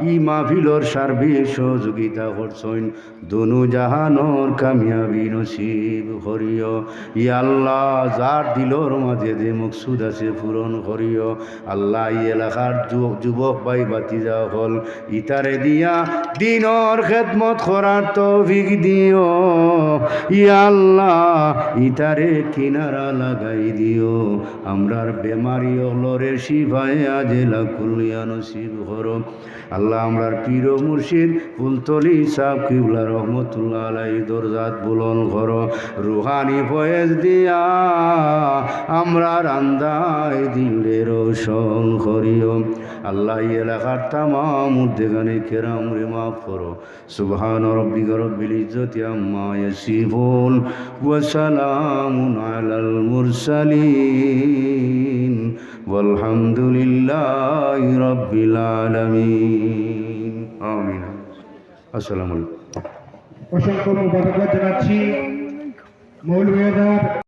এই মাহফিলর সার্বিক সহযোগিতা করছইন, দুনু জাহানর কামিয়াবি নসিব করিও। ইয়া আল্লাহ, যার দিলর মাঝে যে মকসুদ আছে পূরণ করিও। আল্লাহ, এই এলাকার যু-, যুবক ভাই ভাতিজা অকল, ইতারে দিয়া দিনর খেদমত করার তৌফিক দিও। ইয়া আল্লাহ, ইতারে কিনারা লাগাই দিও। আমরার বেমারি অকলরে শিফায়ে আজেলা কুল্লিয়া নসিব করো। আল্লাহ, আমরার পীর ও মুর্শিদ ফুলতলি সাহেব কিবলা রহমতুল্লাহ আলাইহির দরজাত বুলন্দ করো। রুহানি ফয়েজ দিয়া আমরার আন্দাই দিলরে রোশন করিও। আল্লাহ, এই এলাকার তামাম মুর্দেগানে কেরামরে মাফ করো। سبحان ربك رب العزة عما يصفون وسلام على المرسلين والحمد لله رب العالمين. آمين. আসসালামু আলাইকুম। অসংখ্য মুবারকবাদ জানাচ্ছি মৌলভীবাজার